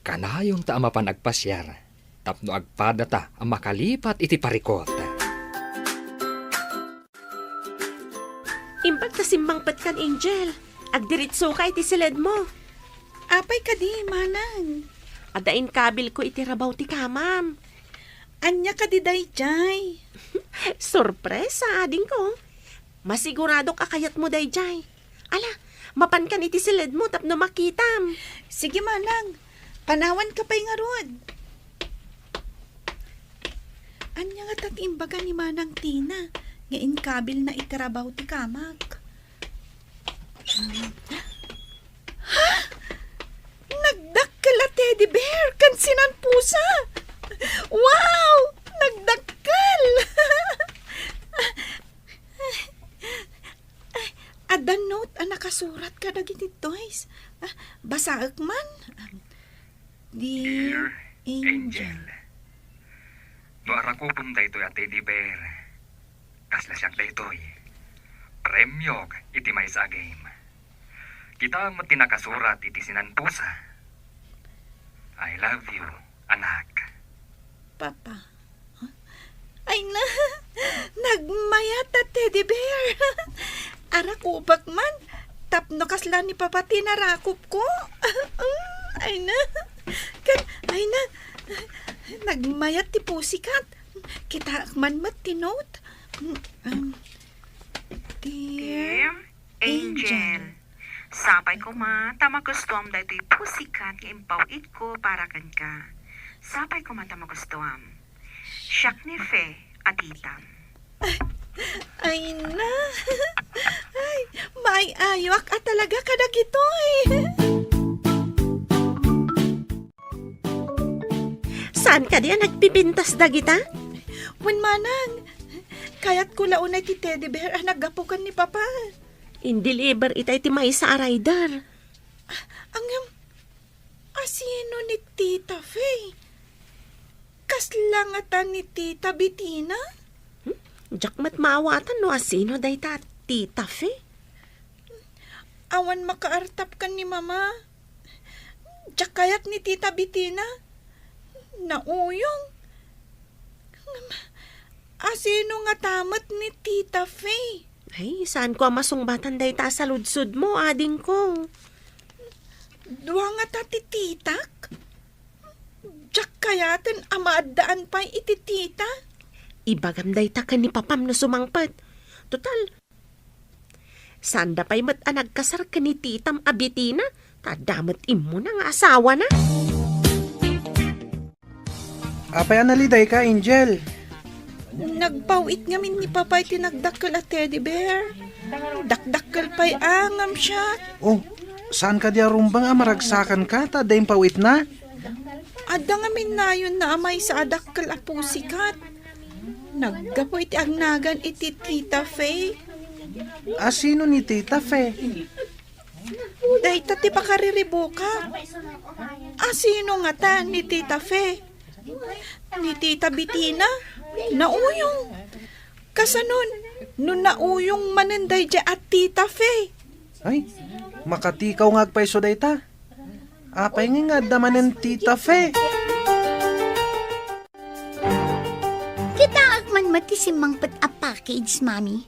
kanayonta a mapan agpasiar tapno agpadata a makalipat iti parikut. Imbag ta simmangpetkan, Angel. Agdiritsoka iti siledmo. Apay kadi, manang? Adda inkabilko iti rabaw ti kamam. Ania kadi daydiay? Sorpresa, adingko. Masiguradok a kayatmo daydiay. Ala, mapankan iti siledmo tapno makitam. Sige, manang. Panawanka pay ngarud. Ania ngata ti imbaga ni Manang Tina nga inkabilna iti rabaw ti kamak? Ha? Nagdakkel a teddy bear ken sinanpusa! Wow! Nagdakkel! Ay, adda note a nakasurat kadagiti toys. Ah, basaek man. Dear Dear Angel. Angel, no arakupem daytoy a teddy bear, kasla siak daytoy. Premiok iti maysa a game. Kitaem met ti nakasurat iti sinanpusa. I love you, anak. Papa. Ay na, nagmayat a teddy bear. Arakupek man, tapno kasla ni Papa ti narakupko. Ay na, ken, ay na, nagmayat ti pussycat. Kitaek man met ti note. Mm, um, Dear Dear Angel. Angel. Sapay koma ta magustuam daytoy pussycat nga impaw-itko para kenka. Sapay koma ta magustuam. Siak ni Fe a titam. Ay na. Ay, maay-ayoak a talaga kadagitoy. Saan kadi a nagpipintas dagita? Wen manang, Kayatko la unay ti teddy bear a naggapu ken ni Papa. In-deliver ita iti maysa a rider. Ngem, asino ni Tita Fe? Kasla ngata ni Tita Betina? Hmm? Diak met maawatan no asino dayta Tita Fe. Awan makaartap ken ni Mama. Diak kayat ni Tita Betina. Nauyong. Ngem, asino ngata met ni Tita Fe? Ay, saanko a masungbatan dayta a saludsodmo, adingko. Dua ngata ti titak? Diak kayaten a maaddaan pay iti tita. Ibagam dayta ken ni Papam no sumangpet. Total, saanda pay met a nagkasar ken ni titam a Betina, ta adda met immuna nga asawana. Apay a nalidayka, Angel? Nagpaw-it ngamin ni Papa iti nagdakkel a teddy bear. Dakdakkel pay a ngem siak. Oh, saan kadi a rumbeng a maragsakanka ta adda impaw-itna? Adda ngamin nayonna a maysa a dakkel a pussycat. Naggapu iti agnagan iti Tita Fe. Asino ni Tita Fe? Dayta ti pakariribukak. Asino ngata ni Tita Fe? Ni Tita Betina? Nauyong. Kasanon, no nauyong manen daydiay a Tita Fe? Ay, makatikaw nga agpayso dayta. Apay nga nga adda manen Tita Fe? Kitaek man met ti simmangpet a package, Mami.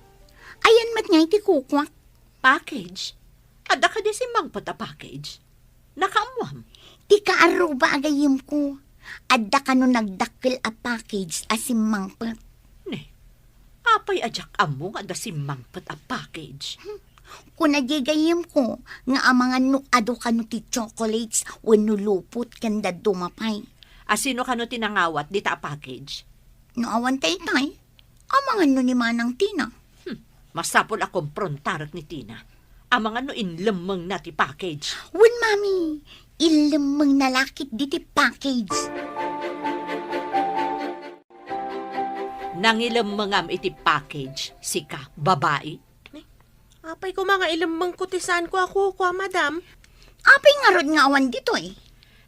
Ayan met nga iti kukuak. Package? Adda kadi simmangpet a package? Nakaammuam? Ti kaarruba a gayyemko, adda kano nagdakkel a package a simmangpet. Ne, apay a diak ammo nga adda simmangpet a package? Hmm. Kuna diay gayyemko nga amangan no adu kano ti chocolates wenno lupot ken dadduma pay. Asino kano ti nangawat dita a package? No awan ta itay, amangan no ni Manang Tina. Hmm, masapul a komprontarek ni Tina. Amangan no inlemmengna ti package. Wen, Mami, inlemmengna la ketdi ti package. Nangilemmengam iti package, sika, babai? Apay koma nga ilemmengko ti saanko a kukua, madam? Apay ngarud nga awan ditoy?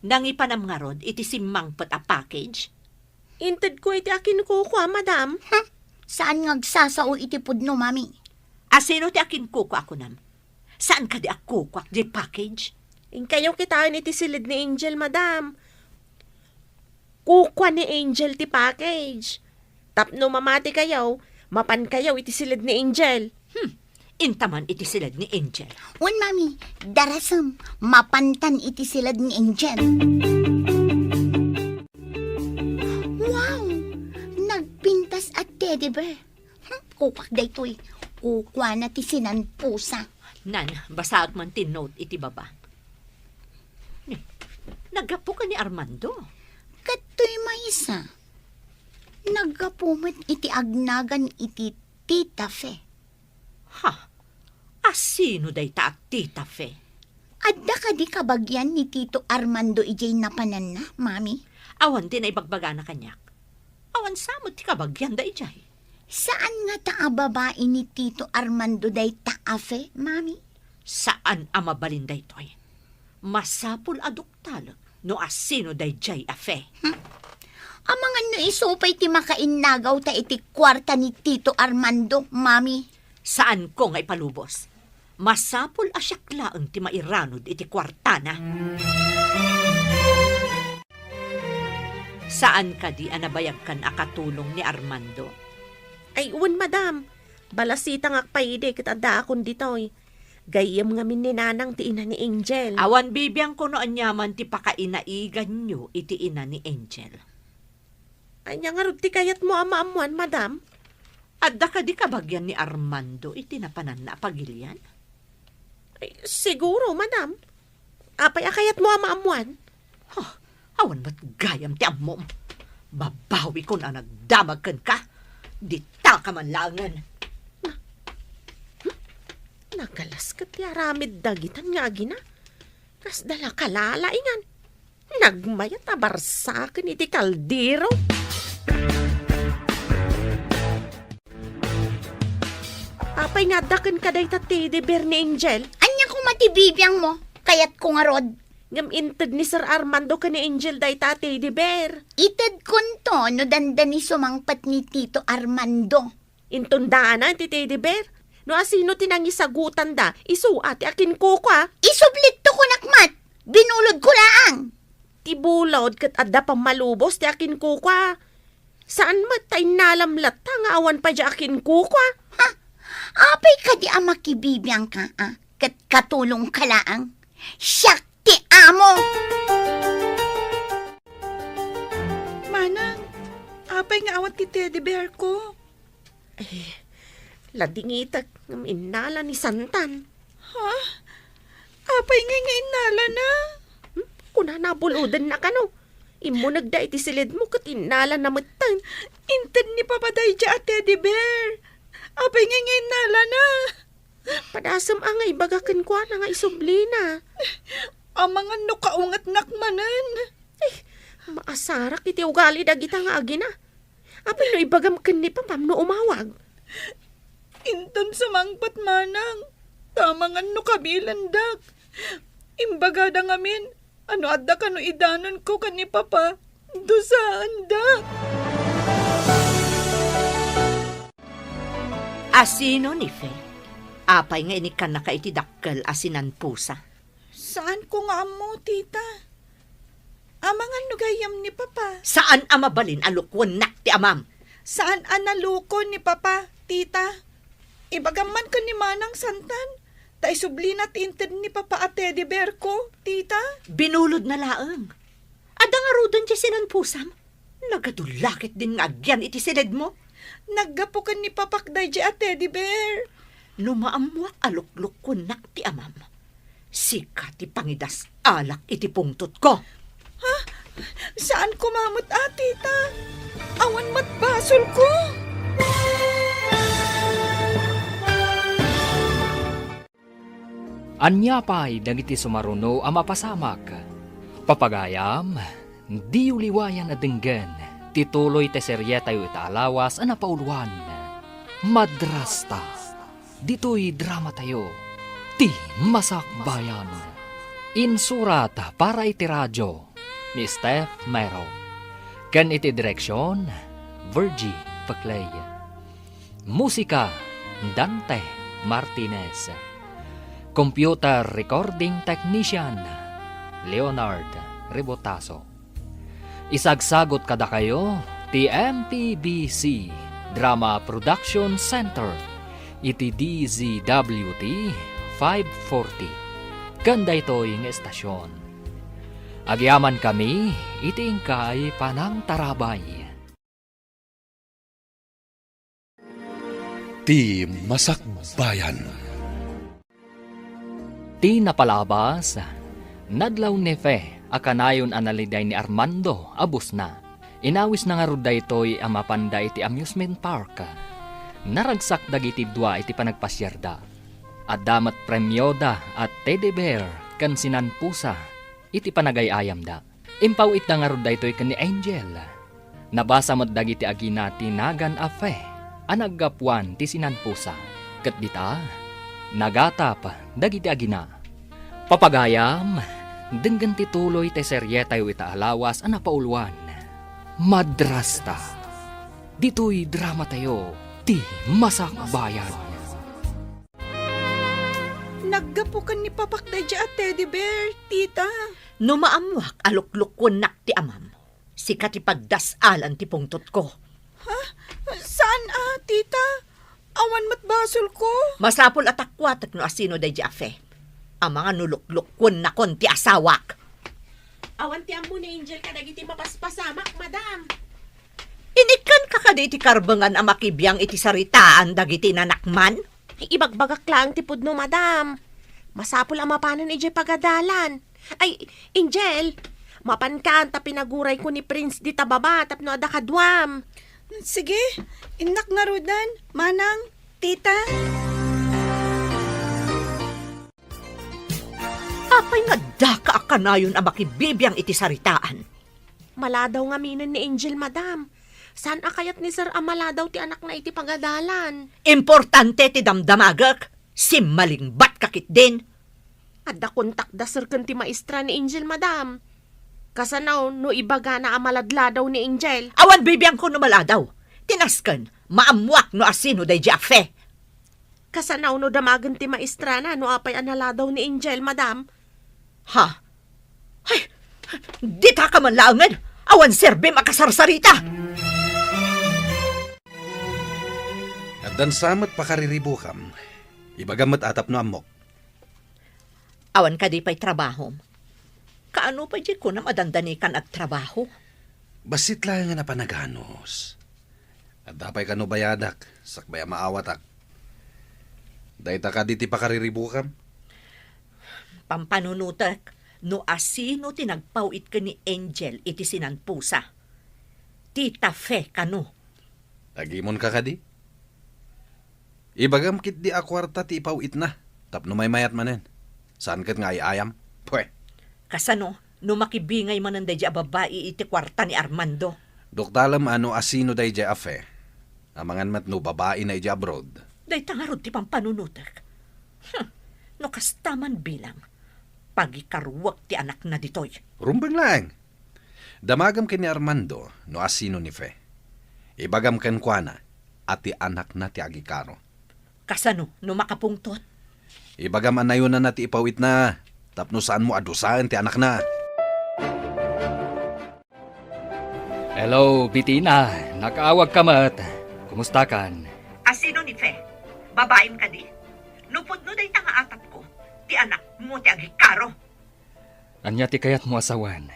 Nangipanam ngarud iti simmangpet a package? Intedko iti akinkukua, madam. Hmm, saan nga agsasao iti pudno, Mami. Asino ti akinkukua a kunam? Saan kadi a kukuak diay package? Inkayo kitaen iti siled ni Angel, madam. Kukua ni Angel ti package. Tapno mamatikayo, mapankayo iti siled ni Angel. Hmm, intaman iti siled ni Angel. Wen, Mami, darasem, mapantan iti siled ni Angel. Wow! Nagpintas a teddy bear. Hmm, kukuak daytoy. Kukuana ti sinanpusa. Nan, basaek man ti note iti baba. Ni, naggapu ken ni Armando? Kadtoy maysa. Naggapu met iti agnagan iti Tita Fe. Ha? Asino dayta a Tita Fe? Adda kadi kabagian ni Tito Armando idiay napananna, Mami? Awan ti naibagbagana kaniak. Awan sa met ti kabagianda idiay. Saan ngata a babai ni Tito Armando dayta a Fe, Mami? Saan a mabalin daytoy. Masapul a duktalek no asino daydiay a Fe. Hmm? Amangan no isu pay ti makainnagaw ta iti kuarta ni Tito Armando, Mami. Saanko nga ipalubos. Masapul a siak laeng ti mairanud iti kuartana. Saan kadi a nabayagkan a katulong ni Armando? Ay, wen, madam. Balasitangak pay idi ket addaakon ditoy. Gayyem ngamin ni Nanang ti ina ni Angel. Awan bibiangko no aniaman ti pakainaiganyo iti ina ni Angel. Ania ngarud ti kayatmo a maammoan, madam? Adda kadi kabagian ni Armando iti napananna a pagilian? Ay, siguro, madam. Apay a kayatmo a maammoan? Huh, awan met gayam ti ammom. Babawikon a nagdamag kenka. Ditaka man laengen. Na-, hmm? Nagalas ket ti aramid dagitan nga agina. Kasda la kalalaingan. Nagmayat a barsaken iti kaldero. Apay nga adda kenka dayta teddy bear ni Angel? Ania koma ti bibiangmo? Kayatko ngarud. Ngem inted ni Sir Armando ken ni Angel dayta a teddy bear. Itedkonto no dandani sumangpet ni Tito Armando. Inton daana ti teddy bear. No asino ti nangisagutanda, isu a ti akinkukua. Isublikto kunak met. Binulodko laang. Ti bulod ket adda pammalubos ti akinkukua. Saan met ta innalam latta nga awan pay diay akinkukua. Ha? Apay kadi a makibibiangka, a? Ket katulongka laang? Siak ti amo! Manang, apay nga awan ti teddy bear ko? Eh, ladingitek ngem innala ni Santan. Ha? Apay ngay nga innalana? Hmm? Kunana, bulodenna kano. Immunegda iti silidmo ket innalana metten. Inted ni Papa daydiay a teddy bear. Apay ngay nga innalana? Padasem a nga ibaga kenkuana nga isublina. Amangan no kaungetnak manen. Eh, maasarak iti ugali dagita nga agina. Apay no ibagam ken ni Papam no umawag? Inton sumangpet, Manang, ta amangan no kabilendak. Imbagada ngamin a no adda kano idanonko ken ni Papa, dusaandak. Asino ni Fe? Apay nga inikkannaka iti dakkel a sinanpusa? Saanko nga ammo, tita. Amangan no gayyem ni Papa. Saan a mabalin a lukuennak ti amam. Saan a naluko ni Papa, tita. Ibagam man ken ni Manang Santan, ta isublina ti inted ni Papa a teddy bear ko, tita. Binulodna laeng. Adda ngaruden ti sinanpusam? Nagadulla ketdin nga agyan iti silidmo. Naggapu ken ni Papak daydiay a teddy bear. No maammoak a luklukuennak ti amam, sika ti pangidas-alak iti pungtotko. Ha? Saan koma met a, tita? Awan met basolko. Ania pay dagiti sumaruno a mapasamak? Papagayam, diyo liwayan a denggen ti tuloy ti serietayo ita a lawas a napauluan, Madrasta. Ditoy dramatayo, Ti Masakbayan. Insurat para iti radio ni Steph Mero, ken iti direksion, Virgie Peclay. Musika, Dante Martinez. Computer recording technician, Leonard Rebotazo. Isagsagot kadakayo ti M P B C Drama Production Center iti D Z W T five forty. Ken daytoy nga estasion, agyamankami iti inkay panangtarabay. Ti Masakbayan. Ti napalabas, nadlaw ni Fe a kanayon a naliday ni Armando a busna. Inawisna ngarud daytoy a mapanda iti amusement park. Naragsak dagiti dua iti panagpasiarda. Adda met premioda a teddy bear ken sinanpusa iti panagay-ayamda. Impaw-itda ngarud daytoy ken ni Angel. Nabasa met dagiti agina ti nagan a Fe a naggapuan ti sinanpusa. Ket dita, nagatap dagiti agina. Papagayam, denggen ti tuloy ti serietayo ita a lawas a napauluan, Madrasta. Ditoy dramatayo, Ti Masakbayan. Naggapu ken ni Papak daydiay a teddy bear, tita. No maammoak a luklukuennak ti amam, sika ti pagdas-alan ti pungtotko. Ha? Saan a, tita? Awan met basolko. Masapul a takuatek no asino daydiay a Fe. Amangan no luklukuennakon ti asawak. Awan ti ammo ni Angel kadagiti mapaspasamak, madam. Inikkanka kadi iti karbengan a makibiang iti saritaan dagiti nanakman? Ay, ibagbagak laeng ti pudno, madam. Masapul a mapanen idiay pagadalan. Ay, Angel, mapankan ta pinagurayko ni Prince dita baba tapno adda kaduam. Sige, innak ngaruden, manang, tita. Apay nga addaka a kanayon a makibibiang iti saritaan? Maladaw ngaminen ni Angel, madam. Saan a kayat ni Sir a maladaw ti anakna iti pagadalan? Importante ti damdamagek. Simmalingbat ka ketdin. Adda kontak da Sir ken ti maestra ni Angel, madam. Kasano no ibagana a maladladaw ni Angel? Awan bibiangko no maladaw. Ti nasken, maammuak no asino daydiay a Fe. Kasano no damagen ti maestrana no apay a naladaw ni Angel, madam? Ha? Ay, dita ka man laengen! Awan serbim a kasarsarita! Addan sa met pakariribukam. Ibagam met a tapno ammok. Awan kadi pay trabahom? Kaano pay diay kunam a dandani kan agtrabaho? Bassit laengen a panaganus. Adda pay kano bayadak, sakbay a maawatak. Dayta kadi ti pakariribukam? Pampanunotek, no asino ti nagpaw-it ken ni Angel iti sinanpusa. Tita Fe kano. Agimonka kadi? Ibagam ketdi a kuarta ti ipaw-itna, tapno maymayat manen. Saan ket nga ay-ayam? Pwe! Kasano no makibingay manen daydiay a babbai iti kuarta ni Armando? Duktalem a no asino daydiay a Fe. Amangan met no babaina idiay abroad. Dayta ngarud ti pampanunotek. Hmm, no kasta man bilang, pagikaruek ti anakna ditoy. Rumbeng laeng. Damagem ken ni Armando no asino ni Fe. Ibagam kenkuana a ti anakna ti agikaro. Kasano no makapungtot? Ibagam a nayonanna ti ipaw-itna tapno saanmo a dusaen ti anakna. Hello, Bitina. Nakaawagka met. Kumustakan? Asino ni Fe? Babaim kadi? No pudno dayta nga atapko, ti anakmo ti agikaro. Ania ti kayatmo a sawen?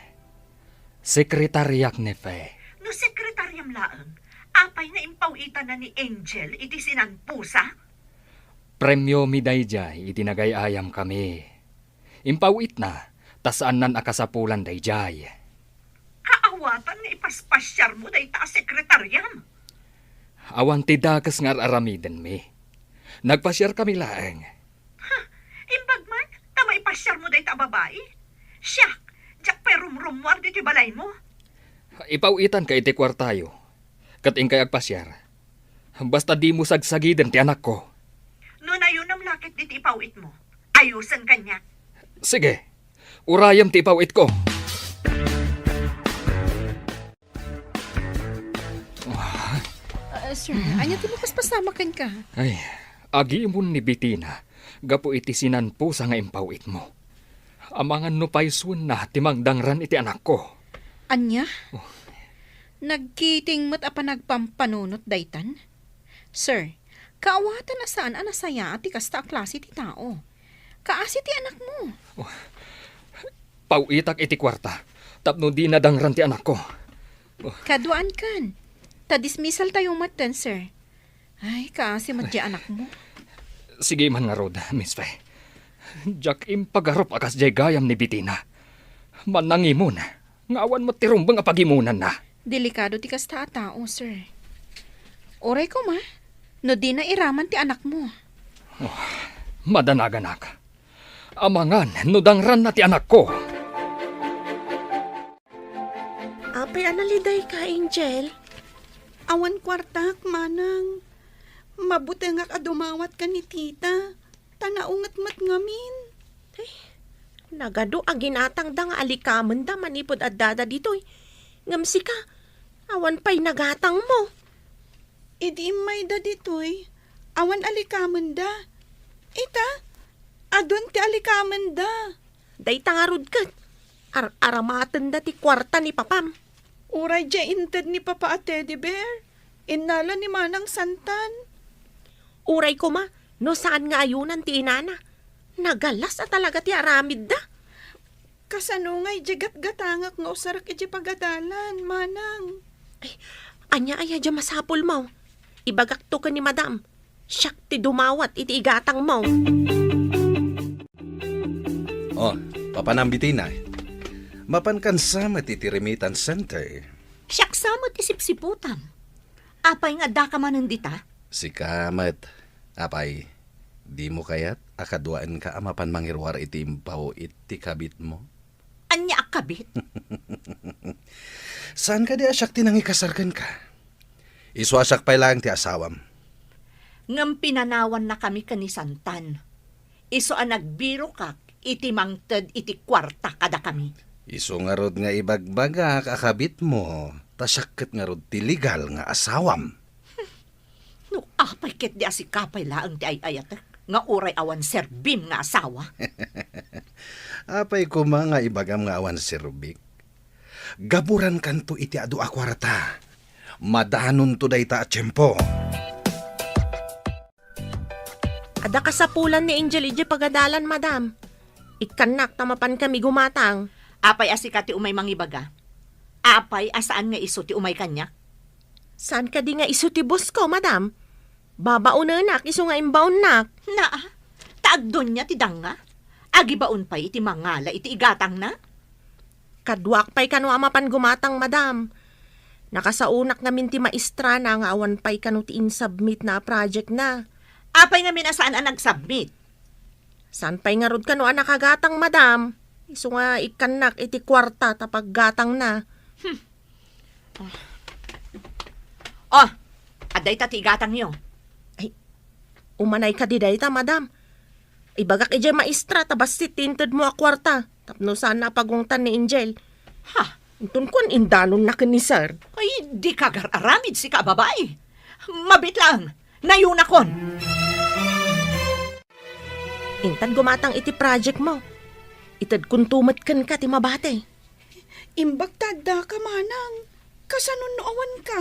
Sekretariak ni Fe. No sekretariam laeng, apay nga impaw-itanna ni Angel iti sinanpusa? Premiomi daydiay iti nagay-ayamkami. Impaw-itna, ta saannan a kasapulan daydiay. Kaawatan nga ipaspasiarmo dayta a sekretariam. Awan ti dakes nga ar-aramidenmi. Nagpasiarkami laeng. Ha, imbag man, ta maipasiarmo dayta a babai? Siak, diak pay rumrummuar ditoy balaymo. Ipaw-itanka iti kuartayo, ket inkay agpasiar. Basta dimo sagsagiden ti anakko. No nayonam la ketdi ti ipaw-itmo, ayosen kaniak. Sige, urayem ti ipaw-itko. Ah, sir, ania ti mapaspasamak kenka? Ay, agimon ni Bitina gapu iti sinanpusa nga impaw-itmo. Amangan no paysuenna ti mangdangran iti anakko. Ania? Oh. Nagkiting met a panagpampanunot daytan? Sir, kaawatan a saan a nasayaat ti kasta a klase ti tao. Kaasi ti anakmo. Oh. Paw-itak iti kuarta tapno dina dangran ti anakko. Oh. Kaduaankan. Ta dismissaltayo metten, sir. Ay, kaasi met ti anakmo. Sige man ngarud, Miss Fe. Diak impagarup a kasdiay gayam ni Bitina. Mannangimon nga awan met ti rumbeng a pagimonanna. Delikado ti kasta a tao, sir. Uray koma, no dina iraman ti anakmo. Oh, madanaganak. Amangan no dangranna ti anakko. Apay a nalidayka, Angel? Awan kuartak, manang. Mabutengak a dumawat ken ni tita, ta naunget met ngamin. Ay, nagadu a ginatangda nga alikamenda manipud addada ditoy. Ngem sika, awan pay nagatangmo. Idi immayda ditoy, awan alikamenda. Ita, adun ti alikamenda. Dayta ngarud ket, ar-aramatenda ti kuarta ni papam. Uray diay inted ni papa a teddy bear, innala ni Manang Santan. Uray koma, no saan nga ayonan ti inana. Nagalas a talaga ti aramidda. Kasano ngay diay gatgatangak nga usarek idiay pagadalan, manang? Ay, ania aya diay masapulmo? Ibagakto ken ni madam. Siak ti dumawat iti igatangmo. Oh, papanam Bitina. Mapankan sa met iti remittance center. Siak sa met ti sipsiputam. Apay nga addaka manen dita? Sika met, apay, dimo kayat a kaduaenka a mapan mangiruar iti impaw-it ti kabitmo? Ania a kabit? Saan kadi a siak ti nangikasar kenka? Isu a siak pay laeng ti asawam. Ngem pinanawannakami ken ni Santan. Isu a nagbirokak iti mangted iti kuarta kadakami. Isu ngarud nga ibagbagak a kabitmo, ta siak ket ngarud ti legal nga asawam. No apay ketdi a sika pay laeng ti ay-ayatek, nga uray awan serbim nga asawa? Apay koma nga ibagam nga awan serbik? Gaburankanto iti adu a kuarta. Madanonto dayta a tiempo. Adda kasapulan ni Angel idiay pagadalan, madam. Ikkannak ta mapankami gumatang. Apay a sika ti umay mangibaga? Apay a saan nga isu ti umay kaniak? Saan kadi nga isu ti boss ko, madam? Babaonenak isu nga imbaonnak. Naa, ta agdonia ti danga. Agibaon pay iti mangala iti igatangna. Kaduak pay kano a mapan gumatang, madam. Nakasaonak ngamin ti maestrana nga awan pay kano ti insubmit na a project na. Apay ngamin a saan a nagsubmit? Saan pay ngarud kano a nakagatang, madam? Isu nga ikkannak iti kuarta ta paggatangna. Hmm. Oh, adda ita ti igatangyo. Ay, umanay kadi dayta, madam. Ibagak idiay maestra ta bassit ti intedmo a kuarta tapno saanna a pagungtan ni Angel. Ha? Inton kuan indanonna ken ni sir. Ay, dika agar-aramid sika a babai. Mabiit laeng, nayonakon. Intad gumatang iti project mo. Itedkonto met kenka ti mabati. Imbag ta addaka, manang. Kasano no awanka?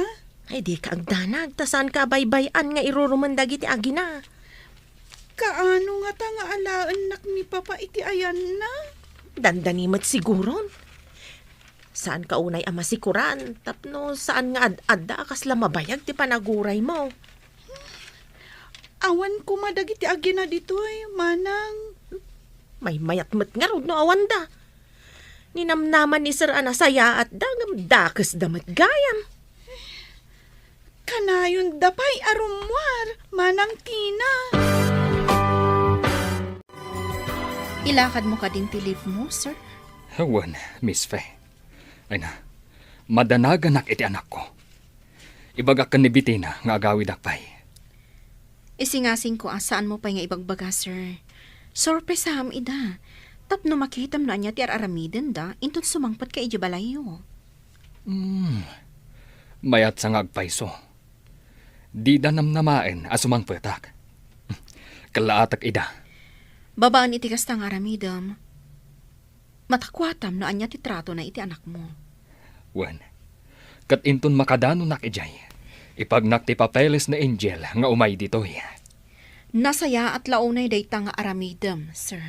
Ay, dika agdanag, ta saanka a baybay-an nga irurumen dagiti agina. Kaano ngata nga alaennak ni Papa iti ayanna? Dandani met siguron. Saanka unay a masikoran, tapno saan nga ad-adda a kasla mabayag ti panaguraymo. Awan koma dagiti agina ditoy, manang. Maymayat met ngarud no awanda. Ninamnaman ni sir a nasayaatda ngem dakesda met gayam. Kanayonda pay a rummuar, Manang Tina. Ilakadmo kadin ti leave mo, sir? Wen, Miss Fe. Ay na, madanaganak iti anakko. Ibagak ken ni Bettina nga agawidak pay. Isingasingko a saanmo pay nga ibagbaga, sir. Sorpresam ida. Tapno makitam no ania ti ar-aramidenda, inton sumangpetka idiay balayyo. Hmm. Mayat sa nga agpayso. Dida namnamaen a sumangpetak. Kellaatak ida. Babaen iti kasta nga aramidem, matakuatam no ania ti tratona iti anakmo. Wen, ket inton makadanonak idiay, ipagnak ti papeles ni Angel nga umay ditoy. Nasayaat la unay dayta nga aramidem, sir.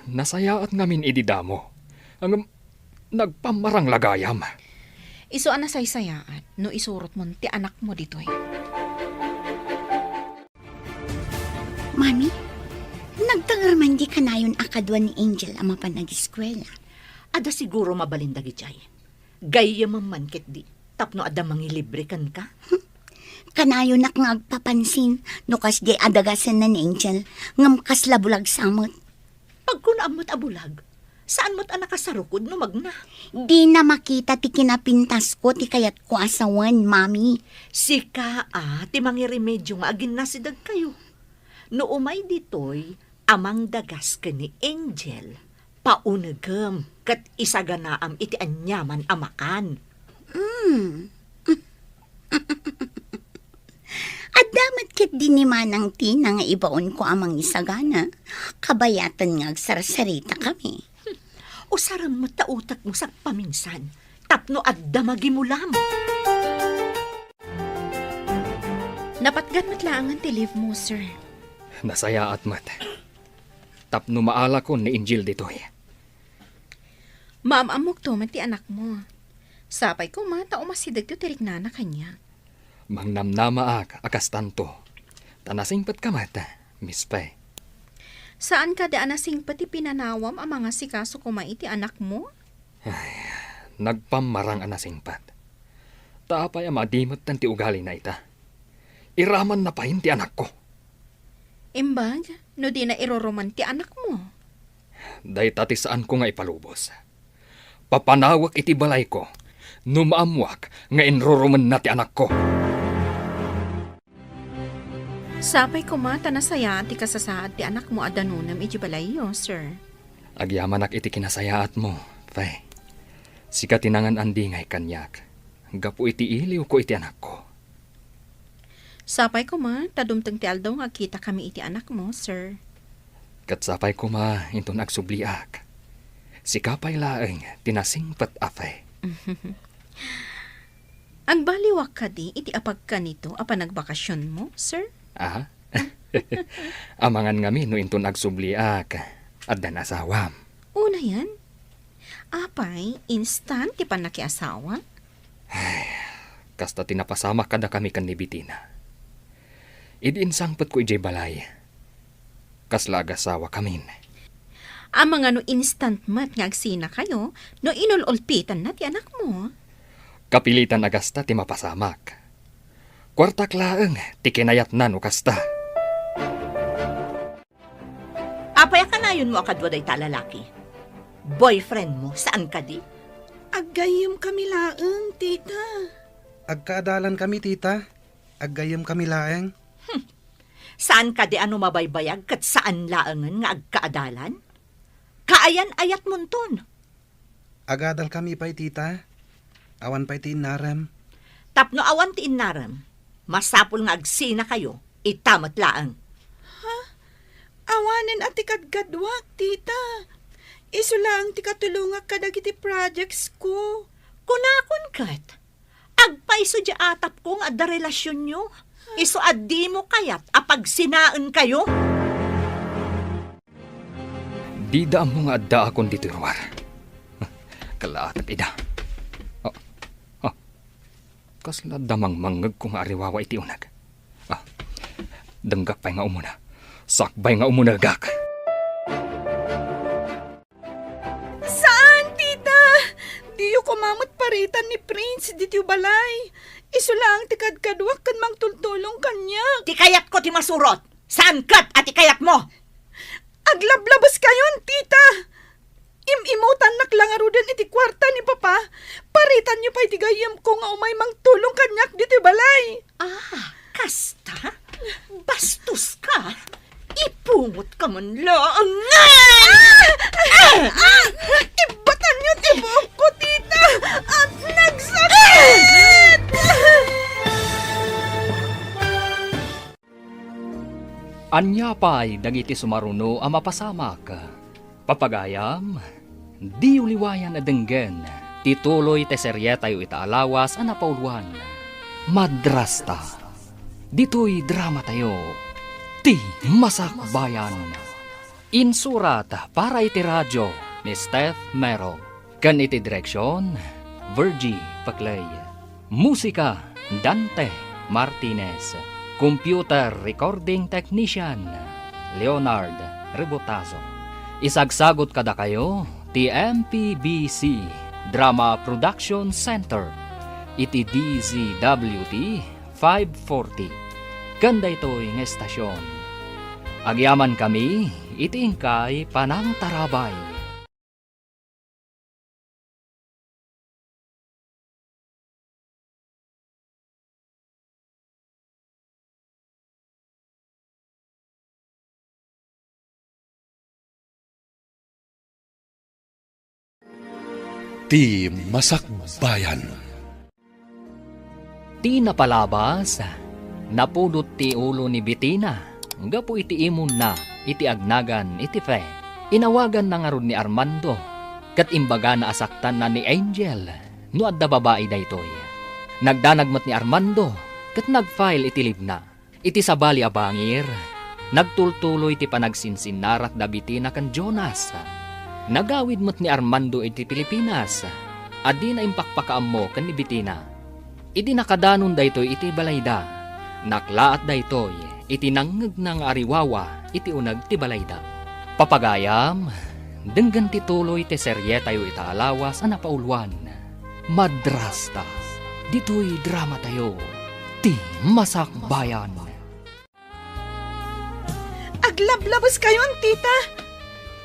Nasayaat ngamin idi damo. Ngem, nagpammarang la gayam. Isu a nasaysayaat no isurotmon ti anakmo ditoy. Mami, nagtanger man di kanayon a kadua ni Angel a mapan ageskuela. Adda siguro mabalin dagidiay. Gayyemem man ketdi, tapno adda mangilibre kenka. Kanayonak nga agpapansin no kasdiay a dagasenna ni Angel, ngem kasla bulag sa met. Pagkunaam met a bulag, saan met a nakasarukod no magna? Dina makita ti kinapintasko ti kayatko a sawen, Mami. Sika a ti mangiremedio nga aginnasidegkayo. No umay ditoy a mangdagas ken ni Angel, paunegem ket isaganaam iti aniaman a makan. Mm. Adda met ketdi ni Manang Tina nga ibaonko a mangisagana. Kabayaten nga agsarsaritakami. Usarem met ta utekmo sagpaminsan tapno adda magimulam. Napatgan met laengen ti leave mo, sir. Nasayaat met. Tapno maalakon ni Angel ditoy. Maam-ammokto met ti anakmo. Sapay koma ta umasidegto ti riknana kaniak. Mangnamnamaak a kastanto. Ta nasingpetka met, Miss Fe. Saan kadi a nasingpet ti pinanawam a mangasikaso koma iti anakmo? Ay, nagpammarang a nasingpet. Ta apay a madimetten ti ugalina ita? Iramanna pay ti anakko. Imbag, no dina irurumen ti anakmo? Dayta ti saanko nga ipalubos. Papanawek iti balayko no maammoak nga inrurumenna ti anakko. Sapay koma ta nasayaat ti kasasaad ti anakmo a danunem iti balayyo, sir. Agyamanak iti kinasayaatmo, Fe. Sika ti nangan-andingay kaniak gapu iti iliwko iti anakko. Sapay koma ta dumteng ti aldaw nga agkitakami iti anakmo, sir. Ket sapay koma inton agsubliak. Sika pay laeng ti nasingpet a Fe. Agbaliwak kadi iti apagkanito a panagbakasionmo, sir? Aha. Amangan ngamin no inton agsubliak, addan asawam. Unayen? Apay, instant ti pannakiasawa? Ay, kasta ti napasamak kadakami ken ni Betina. Idi insangpetko idiay balay, kasla agasawakamin. Amangan no instant met nga agsinakayo no inul-ulpitanna ti anakmo? Kapilitan a gasta ti mapasamak. Kuartak laeng ti kinayatna no kasta. Apay a kanayonmo a kadua dayta a lalaki? Boyfriendmo, saan kadi? Aggayyemkami laeng, tita. Agkaadalankami, tita. Aggayyemkami laeng. Hmm. Saan kadi a no mabaybayag ket saan laengen nga agkaadalan? Kaayan-ayatmonton. Agadalkami pay, tita. Awan pay ti innarem. Tapno awan ti innarem, masapul nga agsinakayo, ita met laeng. Ha? Awanen a ti kadkaduak, tita. Isu laeng ti katulongak kadagiti projectsko. Kunakon ket, agpayso diay atapko nga adda relasionyo. Isu a dimo kayat a pagsinaenkayo. Dida ammo nga addaakon ditoy ruar. Kalaatek ida. Ah, ah. Kasla adda mangmangngegko nga ariwawa iti uneg. Ah, denggak pay nga umuna. Sakbay nga umunegak. Saan, tita? Diyo koma met paritan ni Prince ditoy balay. Isu laeng ti kadkaduak ken mangtultulong kaniak. Ti kayatko ti masurot. Saan ket a ti kayatmo? Aglablabuskayon, tita! Im-imutannak la ngaruden iti kuarta ni Papa. Paritanyo pay ti gayyemko nga umay mangtulong kaniak ditoy balay. Ah, kasta? Bastos ka? Ipungot ka man laeng ngan! Ah! Ah! Ibbatanyo ti buokko, tita! At nagsakit! Ania pay dagiti sumaruno a mapasamak? Papagayam, diyo liwayan a denggen ti tuloy ti serietayo ita a lawas a napauluan, Madrasta. Ditoy dramatayo, Ti Masakbayan. Insurat para iti radio ni Steph Mero. Ken iti direksion, Virgie Paclay. Musika, Dante Martinez. Computer recording technician, Leonard Rebotazo. Isagsagut kadakayo ti M P B C Drama Production Center iti D Z W T five forty. Ken daytoy nga estasion, agyamankami iti inkay panangtarabay. Ti Masakbayan. Ti napalabas, napudot ti ulo ni Betina gapu iti imonna iti agnagan iti Fe. Inawaganna ngarud ni Armando, ket imbagana a saktanna ni Angel no adda babai daytoy. Nagdanag met ni Armando ket nag-file iti leave-na. Iti sabali a bangir, nagtultuloy ti panagsinsinnarak da Betina ken Jonas. Nagawid met ni Armando iti Pilipinas, a dina impakpakaammo ken ni Betina. Idi nakadanon daytoy iti balayda, naklaat daytoy iti nangngegna nga ariwawa iti uneg ti balayda. Papagayam, denggen ti tuloy ti serietayo ita a lawas a napauluan, Madrasta. Ditoy dramatayo, Ti Masakbayan. Aglablabuskayon, tita!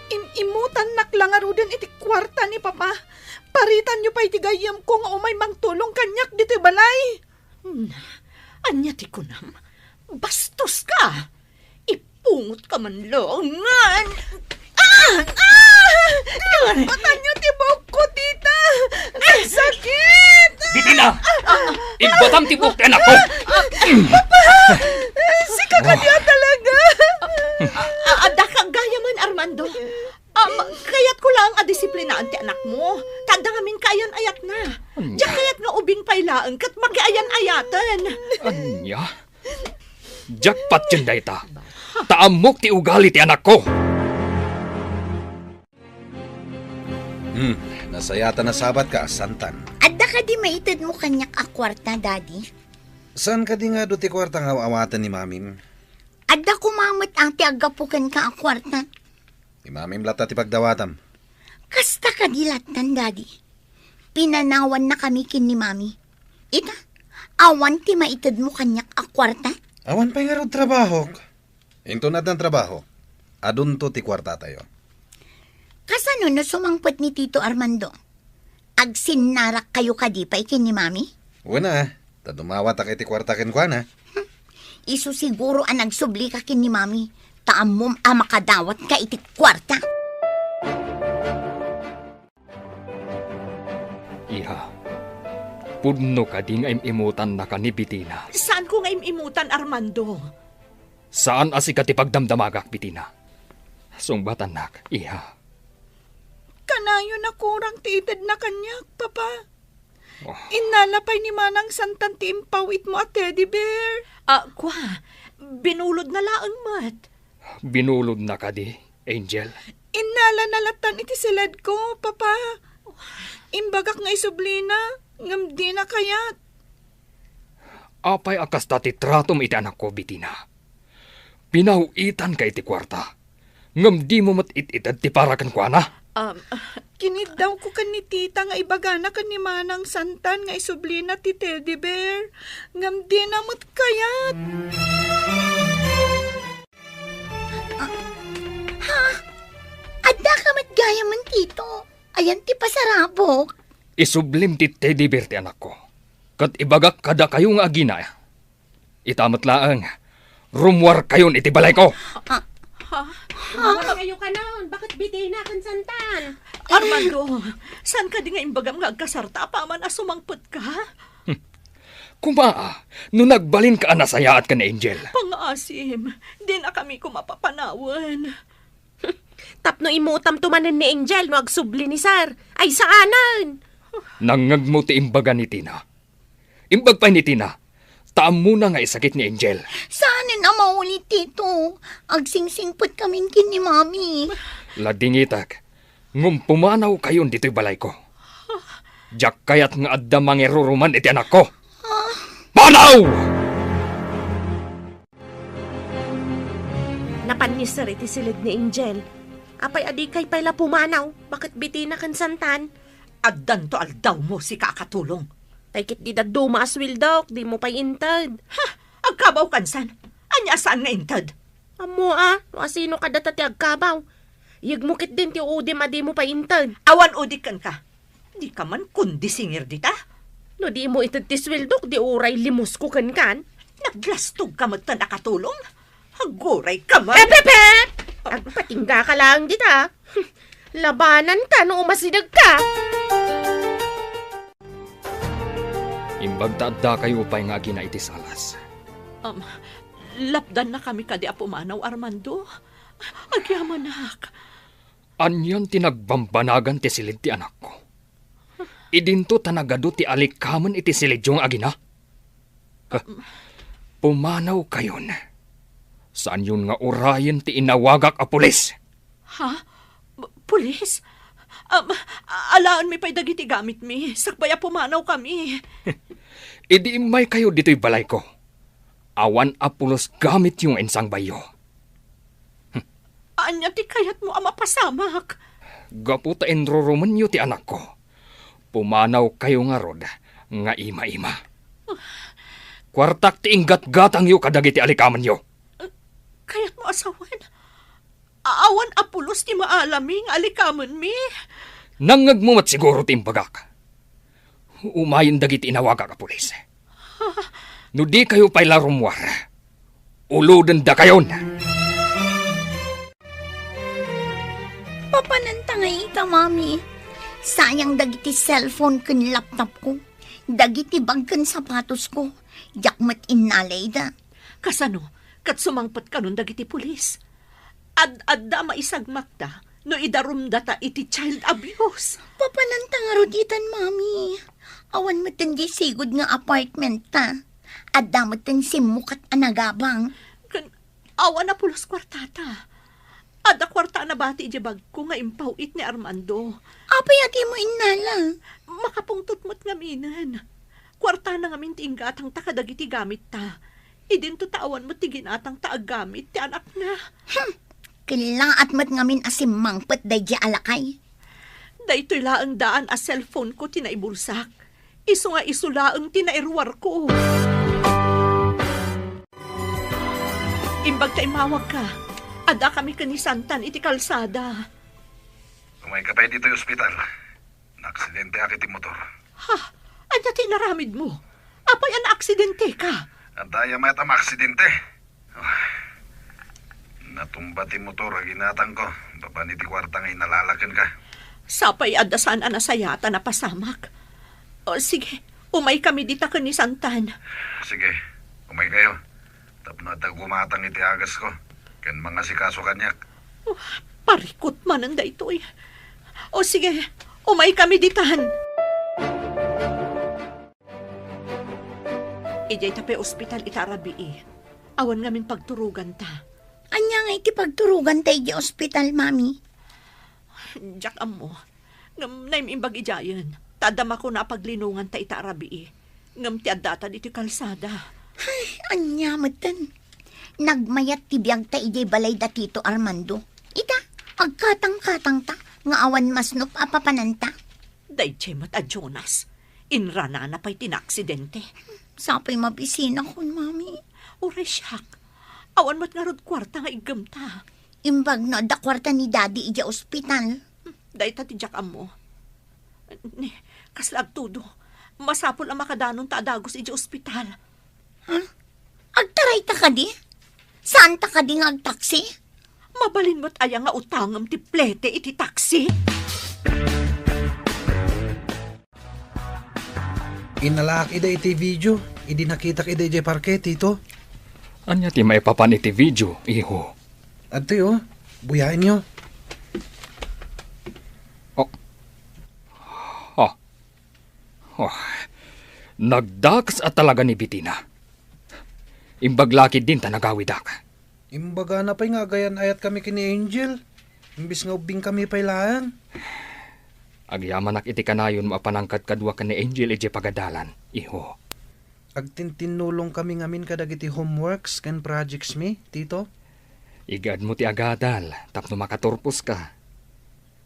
Im-imutannak la ngaruden iti kuarta ni Papa. Paritanyo pay ti gayyemko nga umay mangtulong kaniak ditoy balay. Na, ania ti kunam? Bastos ka! Ipungot ka man lang ngan. Ah! Ah! Ibatanyo ti buokko, tita! Ang sakit! Bitina! Ibbatam ti buok ti anakko! Papa! Sika kadi a talaga! A-, adda ka gayam, Armando. Um, kayatko laeng a disiplinaan ti anakmo. Ta adda ngamin kaayan-ayatna. Ania? Diak kayat nga ubing pay laeng ket makiayan-ayaten. Ania? Diak patien dayta. Ta ammok ti ugali ti anakko. Hmm, nasayaat a nasabatka, Santan. Adda kadi maitedmo kaniak a kuarta, Daddy? Saan kadi nga adu ti kuarta nga aw-awaten ni Mamim? Adda koma met a ti aggapu kenka a kuarta. Ni Mamim latta ti pagdawatam. Kasta kadi lattan, Daddy. Pinanawannakami ken ni Mami. Ita, awan ti maitedmo kaniak a kuarta? Awan pay ngarud trabahok. Inton addan trabaho, adunto ti kuartatayo. Kasano no sumangpet ni Tito Armando? Agsinnarakkayo kadi pay ken ni Mami? Wen a, ta dumawatak iti kuarta kenkuana. Isu siguro a nagsublika ken ni Mami, ta ammom a makadawatka iti kuarta. Iha, pudno kadi nga im-imutannaka ni Bitina? Saanko nga im-imutan, Armando. Saan a sika ti pagdamdamagak, Bitina. Sungbatannak, iha. Kanayon a kurang ti itedna kaniak, Papa. Oh. Innala pay ni Manang Santan ti impawitmo a teddy bear. Ah, kua, binulodna laeng met. Binulodna kadi, Angel? Innalana lattan iti siledko, Papa. Imbagak nga isublina, ngem dina kayat. Apay a kasta ti tratom iti anakko, Bitina? Pinaw-itanka iti kuarta, ngem dimo met it-ited ti para kenkuana? Um, kiniddawko ken ni Tita nga ibagana ken ni Manang Santan nga isublina ti teddy bear, ngem dina met kayat. Ah, ha? Adda ka met gayamen, Tito? Ayan ti pasarabok. Isublim ti teddy bear ti anakko. Ket ibagak kadakayo nga agina, ita met laeng, rummuarkayon iti balayko. Ah. Ha? Rummuarkayo kanon? Baket Bitina ken Santan? Armando, saan kadi nga imbagam nga agkasarta apaman a sumangpetka? Hmm. Koma, no nagbalinka a nasayaat ken Angel. Pangaasim, dinakami koma papanawen. Tapno imutamto manen ni Angel no agsubli ni Sir. Ay, saanen! Nangngegmo ti imbaga ni Tina. Imbag pay ni Tina, ta ammona nga isakit ni Angel. Saanen a maulit, Tito. Agsingsingpetkamin ken ni Mami. Ladingitek, ngem pumanawkayon ditoy balayko. Diak kayat nga adda mangiruruman iti anakko. Ah. Panaw! Napan ni Sir iti siled ni Angel. Apay a dikay pay la pumanaw? Baket Bitina ken Santan? Addanto aldawmo, sika a katulong. Tay ket di dadduma a sueldok, dimo pay inted. Ha? Agkabaw kansan? Ania a saan nga inted? Ammo a, no asino kadata ti agkabaw. Yegmo ketdin ti udim a dimo pay inted. Awan udik kenka. Dika man kundi singir dita. No dimo ited ti sueldok, di uray limusko kenkan. Naglastogka metten a katulong. Aguray ka man. Epep! Agpatingga ka laeng dita. Labananka no umasidegka. Imbag ta addakayo pay nga agina iti salas. Um, lapdannakami kadi a pumanaw, Armando? Agyamanak. Anian ti nagbambanagan ti siled ti anakko? Idinto ta nagadu ti alikamen iti siledyo nga agina? Ha? Pumanawkayon. Saanyon nga urayen ti inawagak a pulis. Ha? P-, pulis? Um, alaenmi pay dagiti gamitmi, sakbay a pumanawkami. Idi immaykayo ditoy balayko, awan a pulos gamityo nga insangbayyo. Ania ti kayatmo a mapasamak? Gapu ta inrurumenyo ti anakko, pumanawkayo ngarud nga ima-ima. Kuartak ti inggatgatangyo kadagiti alikamenyo. Kayatmo a sawen? Awan a pulos ti maalami nga alikamenmi? Nangngegmo met siguro ti imbagak. Umayen dagiti inawagak a pulis. No dikayo pay la rummuar, Ulodendakayon! Papananta nga ita, Mami. Sayang dagiti cellphone ken laptopko, dagiti bag ken sapatosko. Diak met innalayda. Kasano? Ket sumangpet kanon dagiti pulis? Ad-adda maisagmakda no idarumdata iti child abuse. Papananta ngarud itan, Mami. Awan metten di sigud nga apartment ta. Adda metten simmukat a nagabang. Ken awan a pulos kuartata. Adda kuarta a nabati idiay bagko nga impaw-it ni Armando. Apay a dimo innala? Makapungtot met ngaminen. Kuartana ngamin ti inggatangta kadagiti gamitta. Idinto ta awan met ti ginatangta a gamit ti anakna. Hmm. Kellaat met ngamin a simmangpet daydiay a lakay. Daytoy laeng daan a cellphoneko ti naibulsak. Isu nga isu laeng ti nairuarko. Imbag ta immawagka, addakami ken ni Santan iti kalsada. Umayka pay ditoy ospital. Naaksidente ak iti motor. Ha? Ania ti inaramidmo? Apay a naaksidenteka? Adda aya met a maaksidente. Ah, natumba ti motor a ginatangko babaen iti kuarta nga inalala kenka. Sapay adda saan a nasayaat a napasamak. O, sige, umaykami dita ken ni Santan. Sige, umaykayo. Tapno adda gumatang iti agasko ken mangasikaso kaniak. Oh, parikut manen daytoy. O sige, umaykami ditan. Idiay ta pay ospital ita a rabii. Awan ngamin pagturoganta. Ania nga iti pagturoganta idiay ospital, Mami? Diak ammo. Ngem naim-imbag idiayen, ta adda makuna a paglinonganta ita a rabii. Ngem ti addata ditoy kalsada. Ay, ania metten? Nagmayat ti biagta idiay balay da Tito Armando. Ita, agkatangkatangta nga awan masnop a papananta. Daydiay met a Jonas, inranana pay ti naaksidente. Sapay mabisinakon, Mami. Uray siak, awan met ngarud kuarta nga iggemta. Imbag no adda kuarta ni Daddy idiay ospital. Dayta ti diak ammo. Ni, kasla agtudo, masapul a makadanonta a dagus idiay ospital. Ha? Agtarayta kadi? Saanta kadi nga agtaksi? Mabalin met aya nga utangem ti plete iti taksi? Inalaak ida iti video, idi nakitak ida idiay parke, Tito. Ania ti maipapan iti video, iho? Adtoy, oh. Buyaenyo. Oh. Oh. Oh. Nagdakes a talaga ni Bitina. Imbag la ketdin ta nagawidak. Imbagana pay nga agayan-ayatkami ken ni Angel, imbes nga ubbingkami pay laeng. Agyamanak iti kanayon mo a panangkadkadua ken ni Angel idiay pagadalan, iho. Agtintinnulongkami ngamin kadagiti homeworks ken projects mi, Tito. Igaedmo ti agadal tapno makaturposka.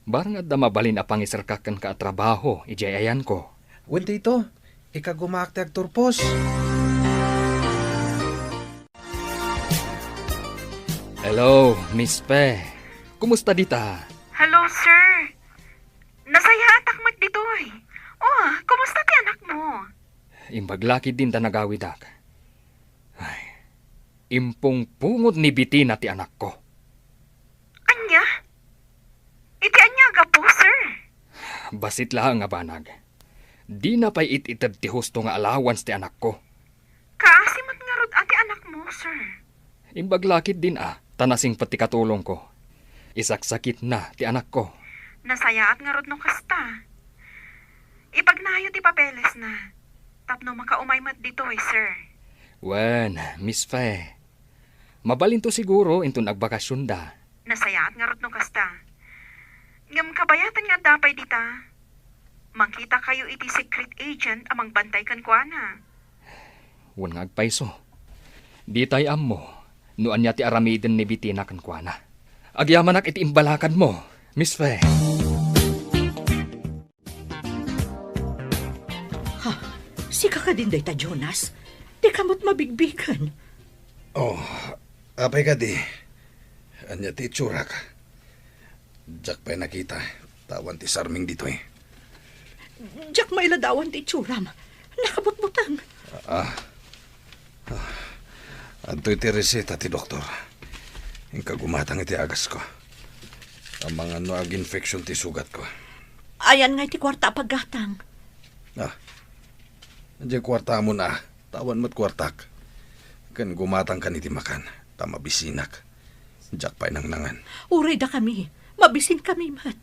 Barang adda mabalin a pangiserka kenka a trabaho idiay ayanko. Wen, Tito, ikagumaak ti agturpos. Hello, Miss Fe. Kumusta dita? Hello, sir. Nasayaatak met ditoy. Oh, kumusta ti anakmo? Imbag la ketdin ta nagawidak. Ay, impungpungot ni Bitina ti anakko. Ania? Iti ania a gapu, sir? Bassit laeng a banag. Dina pay it-ited ti husto nga allowance ti anakko. Kaasi met ngarud a ti anakmo, sir. Imbag la ketdin a, ta nasingpet ti katulongko. Isaksakitna ti anakko. Nasayaat ngarud no kasta. Ipagnayo ti papelesna tapno makaumay met ditoy, sir. Wen, Miss Fe. Mabalinto siguro inton agbakasionda. Nasayaat ngarud no kasta. Ngem kabayatan nga adda pay dita. Mangkitakayo iti secret agent a mangbantay kenkuana. Wen nga agpayso. Ditay ammo no ania ti aramiden ni Bitina kenkuana. Agyamanak iti imbalakadmo, Miss Fe. Ha? Sika kadin dayta, Jonas? Dika met mabigbigen. Oh, apay kadi? Ania ti itsurak? Diak pay nakita, ta awan ti sarming ditoy. Diak mailadawan ti itsuram. Nakabutbuteng. Ah. Ah. Adtoy ti reseta ti doktor. Inka gumatang iti agasko. Amangan no aginfection ti sugatko. Ayan nga iti kuarta a paggatang. Ah, diay kuartamon a. Tawan met kuartak. Ken gumatangkan iti makan, ta mabisinak. Diak pay nangnangan. Uray dakami, mabisinkami met.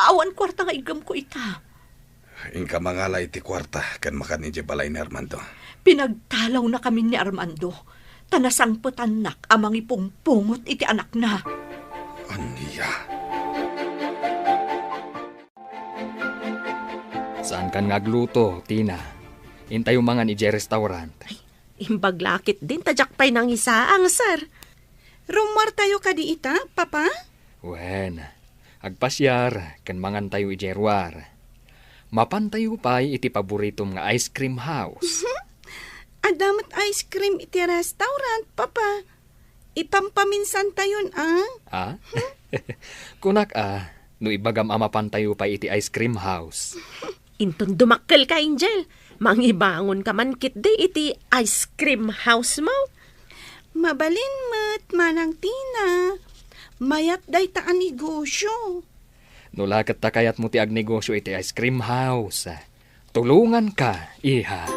Awan kuarta nga iggemko ita. Inka mangala iti kuarta ken makan idiay balay ni Armando. Pinagtalawnakami ni Armando, ta nasangpetannak a mangipungpungot iti anakna. Ania? Saankan nga agluto, Tina. Intayo mangan idiay restaurant. Ay, imbag la ketdin ta diak pay nangisaang, sir. Rummuartayo kadi ita, Papa? Wen, agpasiar ken mangantayo idiay ruar. Mapantayo pay iti paboritom nga ice cream house. Adda met ice cream iti restaurant, Papa. Ipampaminsantayon, a? Ah? Kunak a, no ibagam a mapantayo pay iti ice cream house. Inton dumakkelka, Angel, mangibangonka man ketdi iti ice cream house mo. Mabalin met, Manang Tina. Mayat dayta a negosyo. No la ket ta kayatmo ti agnegosyo iti ice cream house, tulonganka, iha.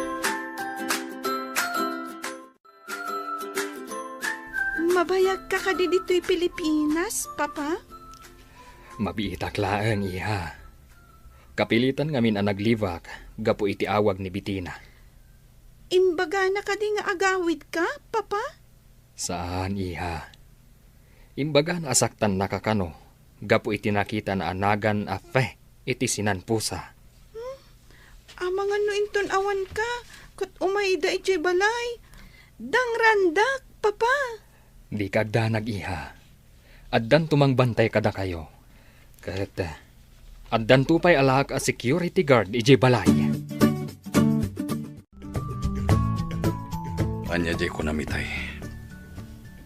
Mabayagka kadi ditoy Pilipinas, Papa? Mabiitak laeng, iha. Kapilitan ngamin a naglibak gapu iti awag ni Betina. Imbagana kadi nga agawidka, Papa? Saan, iha. Imbagana a saktannaka kano gapu iti nakitana a nagan a fe iti sinanpusa. Hmm? Amangan no inton awanka, ket umayda idiay balay. Dangrandak, Papa. Dika agdanag, iha. Addanto mangbantay kadakayo. Ket, eh, addanto pay alaak a security guard idiay balay. Ania diay kunam itay?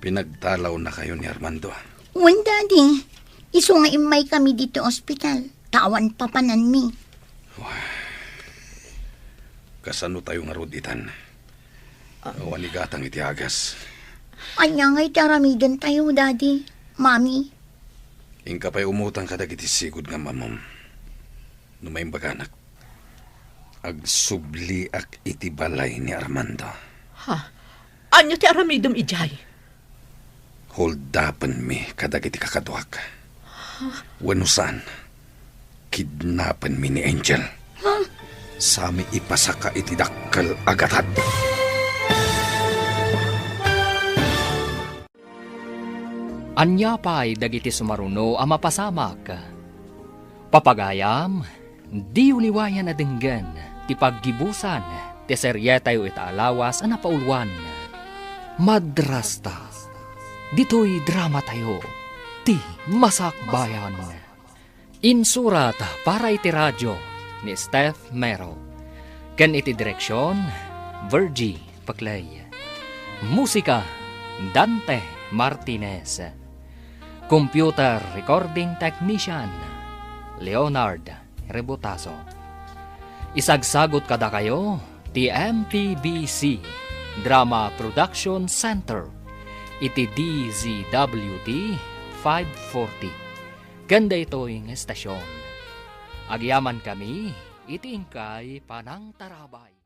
Pinagtalawnakayo ni Armando? Wen, Daddy. Isu nga immaykami ditoy ospital, ta awan papananmi. Kasano tayo ngarud itan? Ah. Awan igatang iti agas. Ania nga iti aramidentayo, Daddy, Mami? Inka pay umutang kadagiti sigud nga ammom. No maimbaganak, agsubliak iti balay ni Armando. Ha? Ania ti aramidem idiay? Holdapenmi kadagiti kakaduak. Wenno saan, kidnapenmi ni Angel. Sami ipasaka iti dakkel a gatad. Ania pay dagiti sumaruno a mapasamak? Papagayam, diyo liwayan a denggen ti paggibusan ti serietayo ita a lawas a napauluan, Madrasta. Ditoy dramatayo, ti Masakbayan. Insurat para iti radio ni Steph Mero, ken iti direksion, Virgie Paclay. Musika, Dante Martinez. Computer recording technician, Leonard Rebotazo. Isagsagot kadakayo ti M P B C Drama Production Center iti D Z W T five forty. Ken daytoy nga estasion, agyamankami iti inkay panangtarabay.